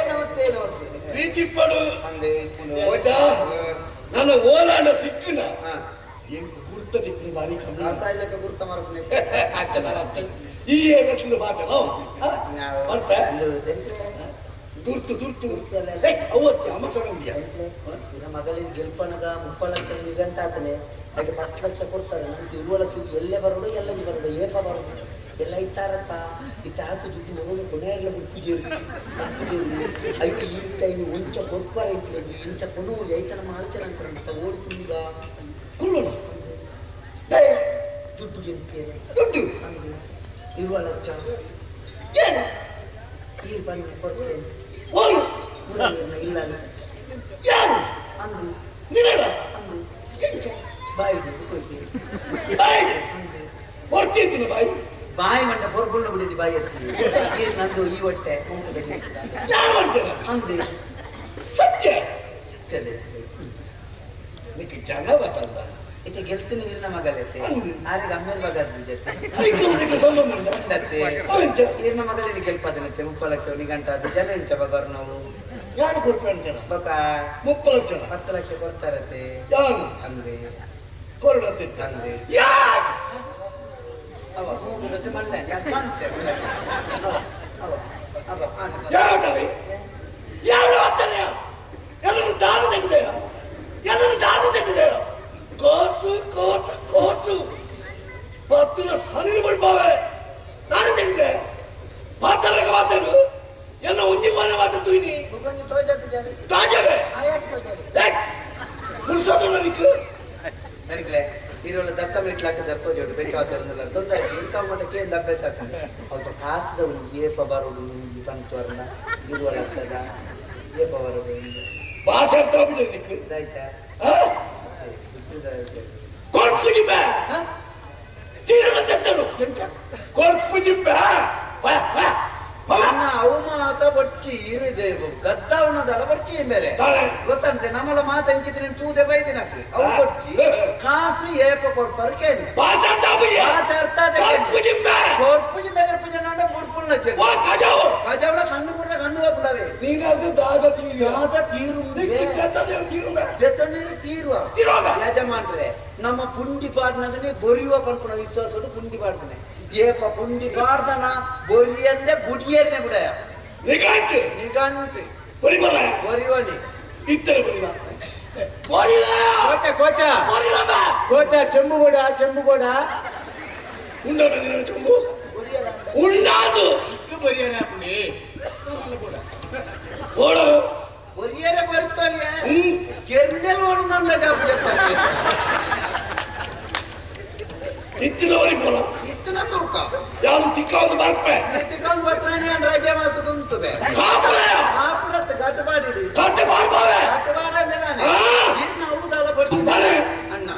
ನಮಸ್ತೆ ನಮಸ್ತೆ. ಪ್ರೀತಿಪ್ಪಡು ಅಂದೆ ಓಜಾ ನನ್ನ ಓಲಾಂಡ ತಿಕ್ಕಿನ ಎಂಕ್ ಗುರ್ತ ತಿಕ್ಕಿನ ಬಾರಿ ಕಮ್ಮಿ. ಕಾಸಾಯಿಲಕ್ಕ ಗುರ್ತ ಮರಪುನೆ. ಅಕ್ಕದ ಈ ಏನట్లు ಬಾತೆನೋ ಬರ್ಪೆ ತುರ್ತು ತುರ್ತು ಅವತ್ತು ಅಮಸರ ಉಂಡಿಯ. ಮಗಲಿನ ಗೆಲ್ಪನಗ 30 ಲಕ್ಷ ನಿಘಂಟ ಆತನೆ. ಅದಕ್ಕೆ 10 ಲಕ್ಷ ಕೊಡ್ತಾರೆ ನಮ್ಗೆ. 20 ಲಕ್ಷ ಎಲ್ಲೇ ಬರೋಡು, ಎಲ್ಲ ಬರೋಡು, ಏಪ ಬರೋದು ಎಲ್ಲ ಇತ್ತಾರತ್ತ ಇತ್ತ ಆತು ದುಡ್ಡು ಮಗಳು ಕೊನೆಯಲ್ಲ ಬಿಡ್ತಿದ್ದೀರಿ ಐತೆ. ಈ ಟೈಮ್ ಒಂಚ ಕೊಡ್ಪಾರ ಇಟ್ಲಿ ಇಂಚ ಕೊಡು ಐತ ನಮ್ಮ ಆಲೋಚನೆ ಅಂತ ಓಡ್ಕುಂಡಿಗ. ಕುಳ್ಳು ದುಡ್ಡು ಗೆಲ್ಪಿಯರೆ. ದುಡ್ಡು ಹಂಗೆ 20 ಲಕ್ಷ. ಏನು ಈರ್ ಬನ್ನಿ ಕೊಡ್ತೇನೆ. ಓಲು ಇಲ್ಲ. ಯಾರು? ಅಂದು. ನಿನ್ನ ಅಂದು ಬಾಯಿ ಕೊಡ್ತೀನಿ. ಬಾಯಿ ಕೊಡ್ತಿದ್ದೀನಿ ಬಾಯಿ. ಬಾಯಿ ಮಂಡ ಬೊರ್ಬುಳ್ಳ ಬಿಡಿದಿ ಬಾಯಿ ಎತ್ತಿ ಈ ನಂದು ಈ ಹೊಟ್ಟೆ ಮೂಕದಲ್ಲಿ. ಯಾರು ಮಾಡ್ತೇನೆ? ಅಂದು. ಸತ್ಯ? ಸತ್ಯದೇ. ನಿಕ್ಕೆ ಜನ ಬತ್ತಲ್ಲ. ಇತ್ತೆ ಗೆಲ್ತೀನಿ ಇರ್ನ ಮಗಳೈತೆ. ಆರಿಗೆ ಅಮ್ಮೇಲ್ ಬಗರ್ದಿದ್ದೆ. ಐಕೆ ಉದಕ್ಕೆ ಸಂಬಂಧ ಉಂಟಾ? ಉಂಡತ್ತೆ. ಅವಂಚ ಈರ್ನ ಮಗಳಿಗೆ ಗೆಲ್ಪದನತ್ತೆ 30 ಲಕ್ಷ ನಿಗಂಟ ಅದು ಜನ ಎಂಚ ಬಗರ್ ನಾವು. ಯಾರು ಕೊಡ್ಪೆ ಅಂತೇನ? ಬಕ 30 ಲಕ್ಷ. 10 ಲಕ್ಷ ಕೊಡ್ತಾರತ್ತೆ. ಯಾರು? ಅಂದೆ. ಕೊರಡತ್ತಿತ್ತು. ಅಂದೆ. ಯಾರು? ಅವ ಹೋಗುದಕ್ಕೆ ಮಲ್ಲೆ ಯಾಕೆ ಮಾಡ್ತೇವೆ ಅವ ಅವ ಅವ ಯಾರು ತಾವೆ? ಯಾರು ಆಗ್ತಾನೆ? ಎಲ್ಲರೂ ದಾನ ತೆಗೆದೆ, ಎಲ್ಲರೂ ದಾನ ತೆಗೆದೆ. ಕೋಸು ಕೋಸು ಕೋಸು ಪತ್ತಿನ ಸನಿಲ್ ಬಿಡ್ಬಾವೆ ದಾನ ತೆಗೆದೆ ಪಾತ್ರಕ್ಕೆ ಮಾತಾಡು ಎಲ್ಲ ಒಂಜಿ ಮಾನೆ ಮಾತಾಡ್ತೀನಿ. ಮುಖಂಜಿ ತೋಜಾತಿದ್ದಾರೆ. ತಾಜವೆ. ಆಯಾಕ್ ತೋಜಾರಿ. ಮುನ್ಸೋದು ಸರಿಗ್ಲೆ ಇರೋಳ ದತ್ತ ಮಿಟ್ಲಾಕ ದಪ್ಪ ಜೋಡು ಬೇಕಾದ ತೊಂದರೆ ಇಂಥ ಮಟ್ಟಕ್ಕೆ ಏನು ಅಭ್ಯಾಸ ಆಗ್ತದೆ. ಅವ್ರ ಕಾಸದ ಒಂದು ಏಪ ಬರೋದು ಒಂಜಿ ಪಂತುವರ್ನ 20 ಲಕ್ಷದ ಏಪ ಬರೋದು ಒಂದು. ಭಾಷೆ ಅರ್ಥ ಆಗ್ಬಿಟ್ಟಿದೆ ನಿಕ್ಕು. ಇದಾಯ್ತಾ? ಆ? ಕೊರ್ಪು ಜಿಂಬೆ. ಹಾ? ತೀರಣ ತೆತ್ತಡು. ಎಂಚ? ಕೊರ್ಪು ಜಿಂಬೆ. ನನ್ನ ಅವಮಾತ ಬಚ್ಚಿ. ಬರ್ಚಿ ಇರದೆ ಗದ್ದಾವನದಲ್ಲ ಬರ್ಚಿ ಬೇರೆ ಗೊತ್ತಂತೆ ನಮ್ಮಲ ಮಾತಂಚಿದ್ರೆ ತೂದೆ ಬೈದಿನಕ್ಕೆ ಅವು ಬರ್ಚಿ ಕಾಸು ಏಪ ಕೊಡ್ಪಾರು ಕೇಳಿ ಭಾಷೆ ಅರ್ಥ ಕೊರ್ಪುಜಿ ಮೇರ್ಪುಜಿ ನಾಡ ಬುಡ್ಪುಲ್ನ ಕಜಾವಳ ಕಣ್ಣು ಕುರ್ನ ಕಣ್ಣು ಹೋಗ್ಬಿಡವೆ ದಾದ ತೀರು ತೀರುವ ಯಜಮಾನ್ರೆ ನಮ್ಮ ಪುಂಡಿ ಪಾಡ್ನಗನೆ ಬೊರಿಯುವ ಪನ್ಪುನ ವಿಶ್ವಾಸಡು ಪುಂಡಿ ಪಾಡ್ತಾನೆ ಏಪ ಪುಂಡಿ ಪಾಡ್ದನ ಬೊರಿಯಂದೆ ಬುಡಿಯನ್ನೇ ಬಿಡಯ ನಿಘಂಟು ನಿಘಂಟು ಬೊರಿಬರ ಬೊರಿವನಿ ಇತ್ತರೆ ಬೊರಿಲ ಬೊರಿಲ ಕೋಚ ಕೋಚ ಬೊರಿಲಮ ಕೋಚ ಚೆಂಬು ಕೊಡ ಚೆಂಬು ಕೊಡ ಉಂಡ ಬಂದಿನ ಚೆಂಬು ಉಂಡಾದು ಇಕ್ಕು ಬೊರಿಯರೆ ಅಪ್ಪುಡಿ ಓಡು ಬೊರಿಯರೆ ಬರುತ್ತಾನೆ ಕೆಂಡೆಲ್ ಓಡು ನನ್ನ ಜಾಪುಡೆ ಇತ್ತಿನ ಬೊರಿಪೋಲ ಇತ್ತನ ತೂಕ ಯಾವುದು ತಿಕ್ಕ ಒಂದು ಬರ್ಪೆ ತಿಕ್ಕೊಂದು ಬರ್ತಾನೆ ರಜೆ ಮಾತು ತುಂತುವೆ ಕಾಪುರೆಯ ಕಾಪುರತ್ತೆ ಗಟ್ಟು ಮಾಡಿಡಿ ಕಟ್ಟೆ ಮಾಡ್ಬಾವೆ ಗಟ್ಟು ಮಾಡಂದೆ ನಾನೇ ಇನ್ನು ಹೌದಲ್ಲ ಬರ್ತೀನಿ ಅಣ್ಣ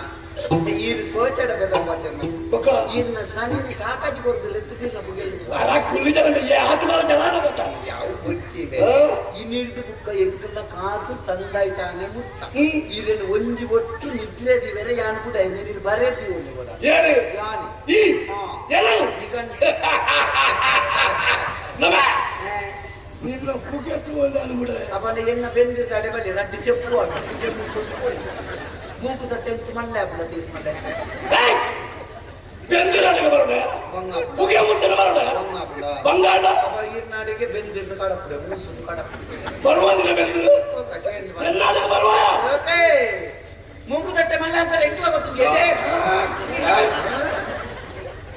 ಈರು ಸೋಚಡ ಬೆದಂಬತ್ತನ್ನ ಬೊಕ್ಕ ಈರ್ನ ಶನಿ ಕಾಕಾಜಿ ಕೊರ್ದಿಲ್ಲ ಎತ್ತುದಿಲ್ಲ ಬುಗೆಲ್ಲ ಅರ ಕುಲ್ಲಿ ಜನ ಏ ಆತ್ಮದ ಜನಾನ ಗೊತ್ತ ಯಾವ ಗೊತ್ತಿದೆ ಇನ್ನಿಡಿದು ಬುಕ್ಕ ಎಂಕುಲ್ಲ ಕಾಸು ಸಂದಾಯ್ತಾನೆ ಮುಟ್ಟ ಈರೆನ್ ಒಂಜಿ ಒಟ್ಟು ನಿದ್ರೆ ದಿವೆರೆ ಯಾನ್ ಕೂಡ ನೀರು ಬರೇತಿ ಒಳ್ಳೆ ಕೂಡ ಏನು ಯಾನಿ ಈ ಏನು ನಿಘಂಟು ನಮ ನಿನ್ನ ಪುಗೆತ್ತು ಒಂದಾನು ಕೂಡ ಅವನ ಎಣ್ಣ ಬೆಂದಿರ್ದ ಅಡೆ ಬಲ್ಲಿ ರಡ್ಡು ಚೆಪ್ಪು ಚೆಪ್ಪು ಸೊಪ್ಪು ಮೂಕು ತಟ್ಟೆ ಮಲ್ಲೆ ಅಪ್ಪಳ ತೀರ್ ಮಲ್ಲೆ ಬೆಂದಿರಡಿಗೆ ಬರೋಣ ಪುಗೆ ಮುಂದೆ ಬರೋಣ ಬಂಗಾಳ ಈರ್ನಾಡಿಗೆ ಬೆಂದಿರ್ನ ಕಡಪುಡೆ ಮೂಸುದು ಕಡಪುಡೆ ಬರುವ ದಿನ ಬೆಂದಿರು ಎನ್ನಾಡಿಗೆ ಬರುವ ಮೂಗು ತಟ್ಟೆ ಮಲ್ಲೆ ಅಂತಾರೆ ಎಂಕ್ಲ ಗೊತ್ತು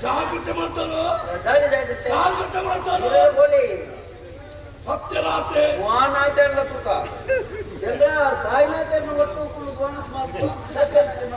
ಜಾಗೃತಿ ಮಾಡ್ತಾನೋ ಜಾಗೃತಿ ಮಾಡ್ತಾನೋ ಸತ್ಯನಾಥೆ ವಾನಾಚರಣ ತುಕ ಎಲ್ಲ ಸಾಯಿನಾಚರಣ ಒಟ್ಟು ಕುಳ್ಳು ಬೋನಸ್ ಮಾಡ್ತು ಕಾರ್ಯಕ್ರಮ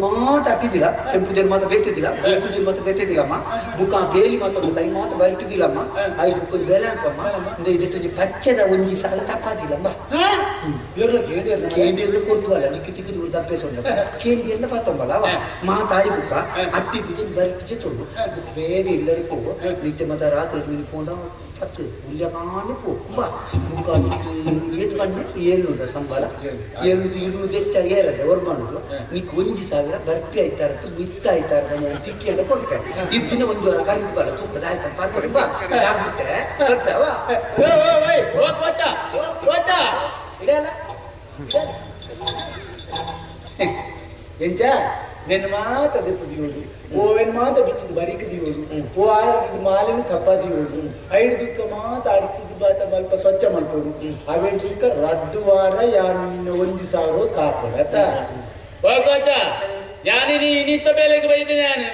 ಮಾತ ಅಟ್ಟಿದ್ದಿಲ್ಲ ಕೆಂಪುದೇನು ಮಾತ ಬೇತಿದ್ದಿಲ್ಲ ಬೆಂಕುದೇನು ಮಾತ ಬೇತಿದ್ದಿಲ್ಲಮ್ಮ ಬುಕ್ಕ ಬೇಲಿ ಮಾತ ದೈ ಮಾತ ಬರಿಟಿದ್ದಿಲ್ಲಮ್ಮ ಅಲ್ಲಿ ಬುಕ್ಕ ಬೇಲೆ ಅನ್ಪಮ್ಮ ಇದಕ್ಕೆ ಪಚ್ಚದ ಒಂಜಿ ಸಾಲ ತಪ್ಪಾದಿಲ್ಲಮ್ಮ ಕೇಂದಿರ್ಲು ಕೊಡ್ತು ನಿಕ್ಕಿ ತಿಕ್ಕಿದು ದಪ್ಪೆ ಸೊಲ್ಲ ಕೇಂದಿರ್ನ ಪಾತೊಂಬಲ್ಲ ಅವ ಮಾತಾಯಿ ಬುಕ್ಕ ಅಟ್ಟಿದ್ದು ಬರಿಟಿಜೆ ತೊಂಡು ಬೇಗ ಇಲ್ಲಡಿ ಪೋ ನಿತ್ಯ ಮಾತ ರಾತ್ರಿ ನೀನು ಪೋಂಡ ಪತ್ತು ಉಲ್ಯಕಾನೆ ಪೋ ಬಾ ಬುಕ್ಕ ಏತ್ ಪಣ್ಣೆ ಏಳ್ನೂರ ಸಂಬಳ ಏಳ್ನೂರು ഇരുന്നೂರು ಹೆಚ್ಚ ಏರಲ್ಲ ಒರ್ಮಾನುದು ನಿಕ್ ಒಂಜಿ ಸಾವಿರ ಬರ್ಪಿ ಆಯ್ತಾರತ್ತು ಮಿತ್ತ ಆಯ್ತಾರ ತಿಕ್ಕಿ ಅಂಡ ಕೊಡ್ಪೆ ಇದ್ದಿನ ಒಂದು ವಾರ ಕರೆದು ಬರ ತೂಕದ ಆಯ್ತಾ ಪಾತ್ರೆ ಬಾ ಜಾಗ್ಬಿಟ್ಟೆ ಬರ್ಪೆ ಅವ ಎಂಚ ನಿನ್ನ ಮಾತ ದೆಪ್ಪು ಓವೆನ್ ಮಾತ ಬಿಚ್ಚಿದ ಬರಿಕ ದಿಯೋದು ಓ ಆಳಿದ ಮಾಲಿನ ತಪ್ಪ ದಿಯೋದು ಐದು ದುಃಖ ಮಾತ ಅಡಿತಿದ್ದು ಬಾತ ಮಲ್ಪ ಸ್ವಚ್ಛ ಮಲ್ಪೋದು ಅವೇನ್ ದುಃಖ ರಡ್ಡು ವಾರ ಯಾರು ನಿನ್ನ ಒಂದು ಸಾವಿರ ಕಾಪಡತ ಕೋಚ ಯಾನಿ ನೀ ನಿತ್ತ ಬೇಲೆಗೆ ಬೈದೆ ನಾನು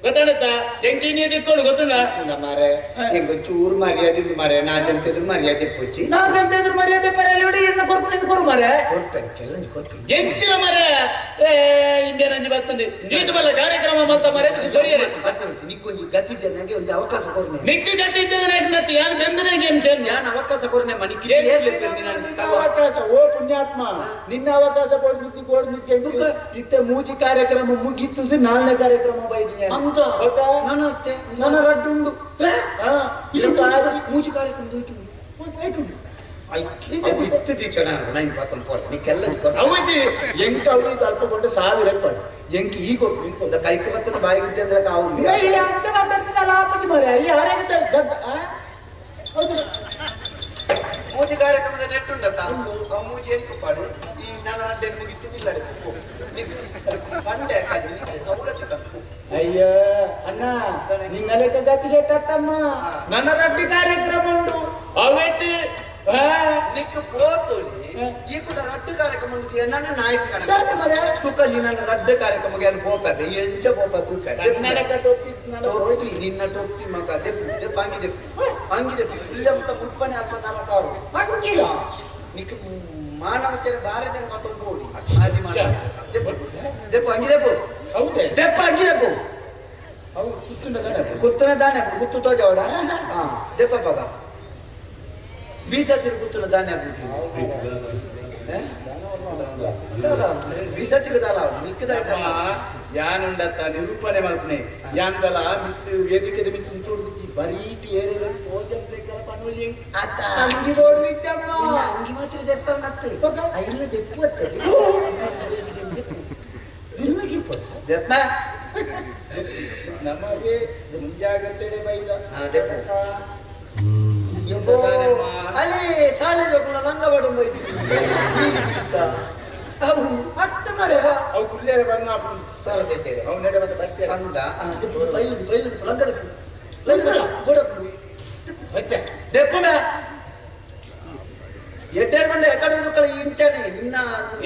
ಗೊತ್ತಾಡತ್ತ ಎಂಕಿ ನೀ ದಿಕ್ಕೋಡು ಗೊತ್ತುಂಡ ಮಾರೆ ಎಂಗ ಚೂರು ಮರ್ಯಾದೆ ಉಂಡು ಮಾರೆ ನಾಜಂತಿದ್ರು ಮರ್ಯಾದೆ ಪೂಜಿ ನಾಗಂತಿದ್ರು ಮರ್ಯಾದೆ ಪರಲಿ ಎನ್ನ ಕೊರ್ಪು ನಿನ್ನ ಕೊರು ಮಾರೆ ಕೊಡ್ಪೇನೆ ಕೆಲ್ಲಂಜಿ ಕೊಡ್ಪೇನೆ ಎಂಚಿನ ಮರೆ ಏ ಇಂಬೇನಂಜಿ ಬರ್ತದೆ ನೀತು ಬಲ್ಲ ಕಾರ್ಯಕ್ರಮ ಮಂತ ಮರೆ ದೊರೆಯರೆ ನಿಕ್ಕೊಂಜಿ ಗತಿದ್ದೆ ನಂಗೆ ಒಂದು ಅವಕಾಶ ಕೊರ್ನೆ ನಿಕ್ಕು ಗತಿ ಇದ್ದದ ನತ್ತಿ ಯಾನ್ ಬೆಂದನೆಗೆ ಅಂತ ನಾನು ಅವಕಾಶ ಕೊರ್ನೆ ಮನಿಕ್ಕಿ ನಿನ್ನ ಅವಕಾಶ ಓ ಪುಣ್ಯಾತ್ಮ ನಿನ್ನ ಅವಕಾಶ ಕೊಡ್ದಿದ್ದು ಕೊಡ್ದಿದ್ದು ಇತ್ತೆ ಮೂಜಿ ಕಾರ್ಯಕ್ರಮ ಮುಗಿತದ್ದು ನಾಲ್ನೇ ಕಾರ್ಯಕ್ರಮ ಬೈದಿನಿ ಅಂತ ಗೊತ್ತಾ? ನಾನು ಅತ್ತೆ ನನ್ನ ರಡ್ಡು ಉಂಡು ಇದು ಮೂಜಿ ಕಾರ್ಯಕ್ರಮ ಅವತಿ ಎಂಕ ಅವಳಿ ಅಲ್ಪಗೊಂಡು ಸಾವಿರ ರೂಪಾಯಿ ಎಂಕ ಈಗ ನಿಂತ ಕೈಗೆ ಬರ್ತದೆ ಬಾಯಿಗೆ ಅಂದ್ರೆ ಕಾವು ಅಂಚ ಮಾತಾಡ್ತಿದ್ದಲ್ಲ ಆಪತಿ ಮಾರ್ರೆ ಈ ಆರೋಗ್ಯ ಹೌದು ಮೂಜಿ ಕಾರ್ಯಕ್ರಮದ ನೆಟ್ ಉಂಡತ್ತ ಅವ ಮೂಜಿ ಎಲ್ಲಿ ಪಾಡು ಈ ನನ್ನ ಅಡ್ಡೆಯನ್ನು ಮುಗಿತಿದ್ದಿಲ್ಲ ಪಂಡೆ ಅಯ್ಯೋ ಅಣ್ಣ ನಿನ್ನ ಲೆಕ್ಕ ಗತಿಗೆ ತತ್ತಮ್ಮ ನನ್ನ ರಡ್ಡಿ ಕಾರ್ಯಕ್ರಮ ಉಂಟು ಅವೇತಿ ನಿಕ್ ಪೋತುಳಿ ಈ ಕೂಡ ರಡ್ಡು ಕಾರ್ಯಕ್ರಮ ನನ್ನ ನಾಯಕ ತುಕ ನಿನ್ನ ರಡ್ಡು ಕಾರ್ಯಕ್ರಮಕ್ಕೆ ಏನು ಪೋಪೆ ಎಂಚ ಪೋಪ ತೂಕ ಕನ್ನಡಕ ಟೊಪ್ಪಿ ಟೊಪ್ಪಿ ನಿನ್ನ ಟೊಪ್ಪಿ ಮಗ ದೆಪ್ಪು ದೆಪ್ಪು ಅಂಗಿ ದೆಪ್ಪು ಅಂಗಿ ದೆಪ್ಪು ಇಲ್ಲ ಮುತ್ತ ಮುಟ್ಪನೆ ಅಲ್ಪ ನನ್ನ ಕಾರು ಅಂಗಿಲ ನಿಕ್ ಮಾನವ ಕೆರೆ ಬಾರೆ ಜನ ಮತ್ತೊಂದು ಬೋಡಿ ಆದಿ ಮಾಡ ದೆಪ್ಪು ದೆಪ್ಪು ಅಂಗಿ ದೆಪ್ಪು ಹೌದೇ ದೆಪ್ಪ ಅಂಗಿ ದೆಪ್ಪು ಅವು ಕುತ್ತುಂಡ ತಾನೆ ಗುತ್ತನ ದಾನೆ ಗುತ್ತು ತೋಜವಡ ಹಾ ದೆಪ್ಪ ಬಗ ಬೀಸತ್ತಿರು ಗುತ್ತುನ ದಾನೆ ಬೀಸತ್ತಿಗೆ ದಾಲ ನಿಕ್ಕದಾಯ್ತಲ್ಲ ಯಾನುಂಡತ್ತ ನಿರೂಪಣೆ ಮಲ್ಪನೆ ಯಾನ್ದಲ ಮಿತ್ತು ವೇದಿಕೆದ ಮಿತ್ತು ಉಂಟು ಬರೀಟಿ ಏರಿದ ತೋಜಂತೆ ಪನುಲಿ ಆತ ಅಂಗಿ ಬೋಡ್ವಿಚ್ಚಮ್ಮ ಇಲ್ಲ, ಅಂಗಿ ಮಾತ್ರ ದೆಪ್ಪ ನತ್ತು ಇಲ್ಲ ದೆಪ್ಪು ಅತ್ತದೆ ದೆಪ್ಪ ನಮಗೆ ಮುಂಜಾಗ್ರತೆ ಬೈದ ಹಾ, ದೆಪ್ಪು. ಯಬ್ಬೋ, ಅಲ್ಲಿ ಶಾಲೆ ಜೋಕುಲ ಲಂಗ ಬಡ ಅವು ಹತ್ತು ಮರೆ ಅವು ಕುಲ್ಲೇರೆ ಬಣ್ಣ ಸರ್ ದೆತ್ತೇವೆ ಅವು ನಡೆ ಮತ್ತೆ ಬರ್ತೀರ ಅಂದ ಬೈಲು ಬೈಲು ಲಂಗ ದೆಪ್ಪು ಲಂಗ ಗೋಡಪ್ಪು ಹೊಚ್ಚ ದೆಪ್ಪು ಮೇ ಎಡ್ಡೇರ್ ಬಂಡ ಎಕಡೆ ದುಕ್ಕಲ ಇಂಚನೆ ನಿನ್ನ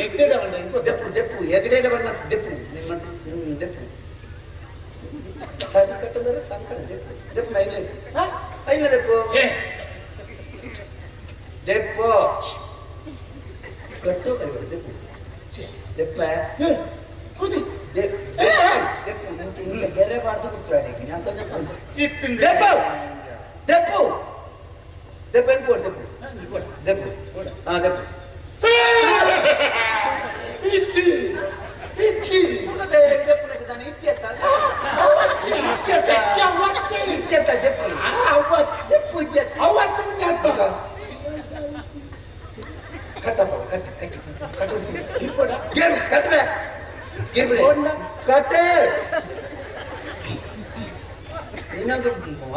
ಎಗ್ಡೆಡ ಬಂಡ ಇಂಕೋ ದೆಪ್ಪು ದೆಪ್ಪು ಎಗಡೇಡ ಬಣ್ಣ ದೆಪ್ಪು ನಿಮ್ಮ ದೆಪ್ಪು ಸರಿ ಕಟ್ಟದರೆ ಸಂಕಟ ದೆಪ್ಪು ದೆಪ್ಪು ಐನ ಐನ ದೆಪ್ಪು ಏ ದೆಪ್ಪು ಕಟ್ಟು ಕೈ ದೆಪ್ಪು ದೆಪ್ಪ ದೆಪ್ಪು ಇಂಚ ಗೆರೆ ಬಾರ್ದು ಕೂತ್ಕೊಳ್ಳಿ ನಾನು కొంచెం ಚಿಪ್ಪಿಂದ ದೆಪ್ಪು ದೆಪ್ಪು ದೆಪ್ಪು ಏನು ಕೊಡು ದೆಪ್ಪು ದೆಪ್ಪು ಹಾ ದೆಪ್ಪು ಇಚ್ಚಿ ಇಚ್ಚಿ ಅವತ್ತು ಮುಂದೆ ಹಾಕ್ಬೇಕ ಕಟ್ಟೆ ಇನ್ನೊಂದು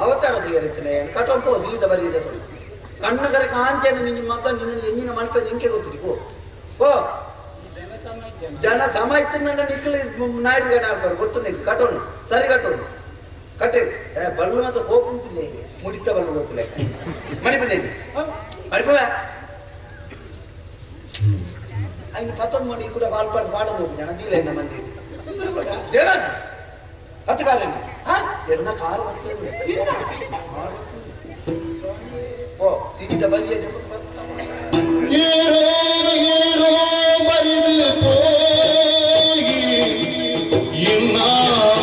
ಅವತಾರ ಇರುತ್ತಲೆ ಕಟ್ಟೊಂಪೋ ಸೀತ ಬರೀ ಕಣ್ಣಗರ ಕಾಂಚನ ನಿನ್ನ ಮಗ ನಿನ್ನ ಎಂಜಿನ ಮಲ್ಪದ ಇಂಕೆ ಗೊತ್ತಿರಿ ಓ ಓ ಜನ ಸಮ ಇತ್ತು ನನ್ನ ನಿಕ್ಕಲಿ ನಾಯ್ಡು ಗಡ ಹಾಕೋರು ಗೊತ್ತು ನಿಂಗೆ ಕಟ್ಟೋನು ಸರಿ ಕಟ್ಟೋನು ಕಟ್ಟೆ ಏ, ಬಲ್ಲು ಮಾತ್ರ ಕೋಪ ಉಂಟಿಲ್ಲ ಮುಡಿತ ಬಲ್ಲು ಗೊತ್ತಿಲ್ಲ ಮಣಿಪಂಡಿ ಮಣಿಪವ ఆయన ಪತ್ತೊಂದು ಮಾಡಿ ಕೂಡ ಬಾಲ್ಪಾಡ್ ಮಾಡೋದು ಜನ ದೀಲ ಎನ್ನ ಮಂದಿ ದೇವರಾಜ್ ಹತ್ತು ಕಾಲ ಎನ್ನ ಕಾರು ಓ ಸೀಟ ಬಲ್ಲಿಯ ಏರೋ ಏರೋ ಬರಿದು ಹೋಗಿ ಇನ್ನ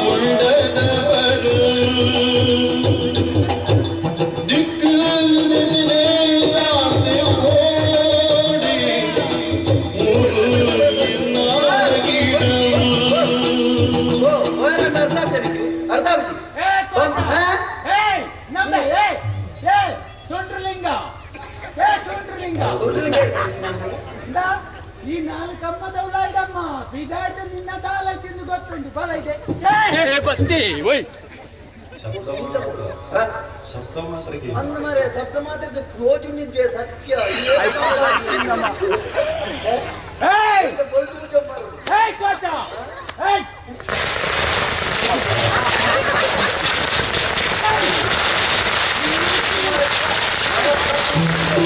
ಉಂಡದವರು ದಿಕ್ಕು ದಿಸಿನೇ ತಾತೆ ಓಡಿ ಮೂರು ಇನ್ನಾಗಿರು. ಓ ಓ ಅರ್ಥ ಆಗ್ತದೆ ಅರ್ಥ ಆಗ್ತದೆ ಬಂದ್, ಹಾ? ಏಯ್ ನಮ್ಮ ಏಯ್ ಏಯ್ ಸುಂಡ್ರಲಿಂಗ ಏ ಸುಂಡ್ರಲಿಂಗ ಇಂದ, ಈ ನಾಲ್ಕು ಅಮ್ಮದವಳಾಯ್ದಮ್ಮ ಬಿದಾಡ್ದ ನಿನ್ನ ದಾಲ ತಿಂದು ಗೊತ್ತುಂಟು ಬಲ ಇದೆ ಏಯ್! ಬತ್ತಿ ಓಯ್ ಹಾ? ಶಬ್ದ ಮಾತ್ರ ಅಂದ ಮಾರ್ರೆ ಶಬ್ದ ಮಾತ್ರ ಕ್ಲೋಜ್ ನಿದ್ದೆ ಸತ್ಯ.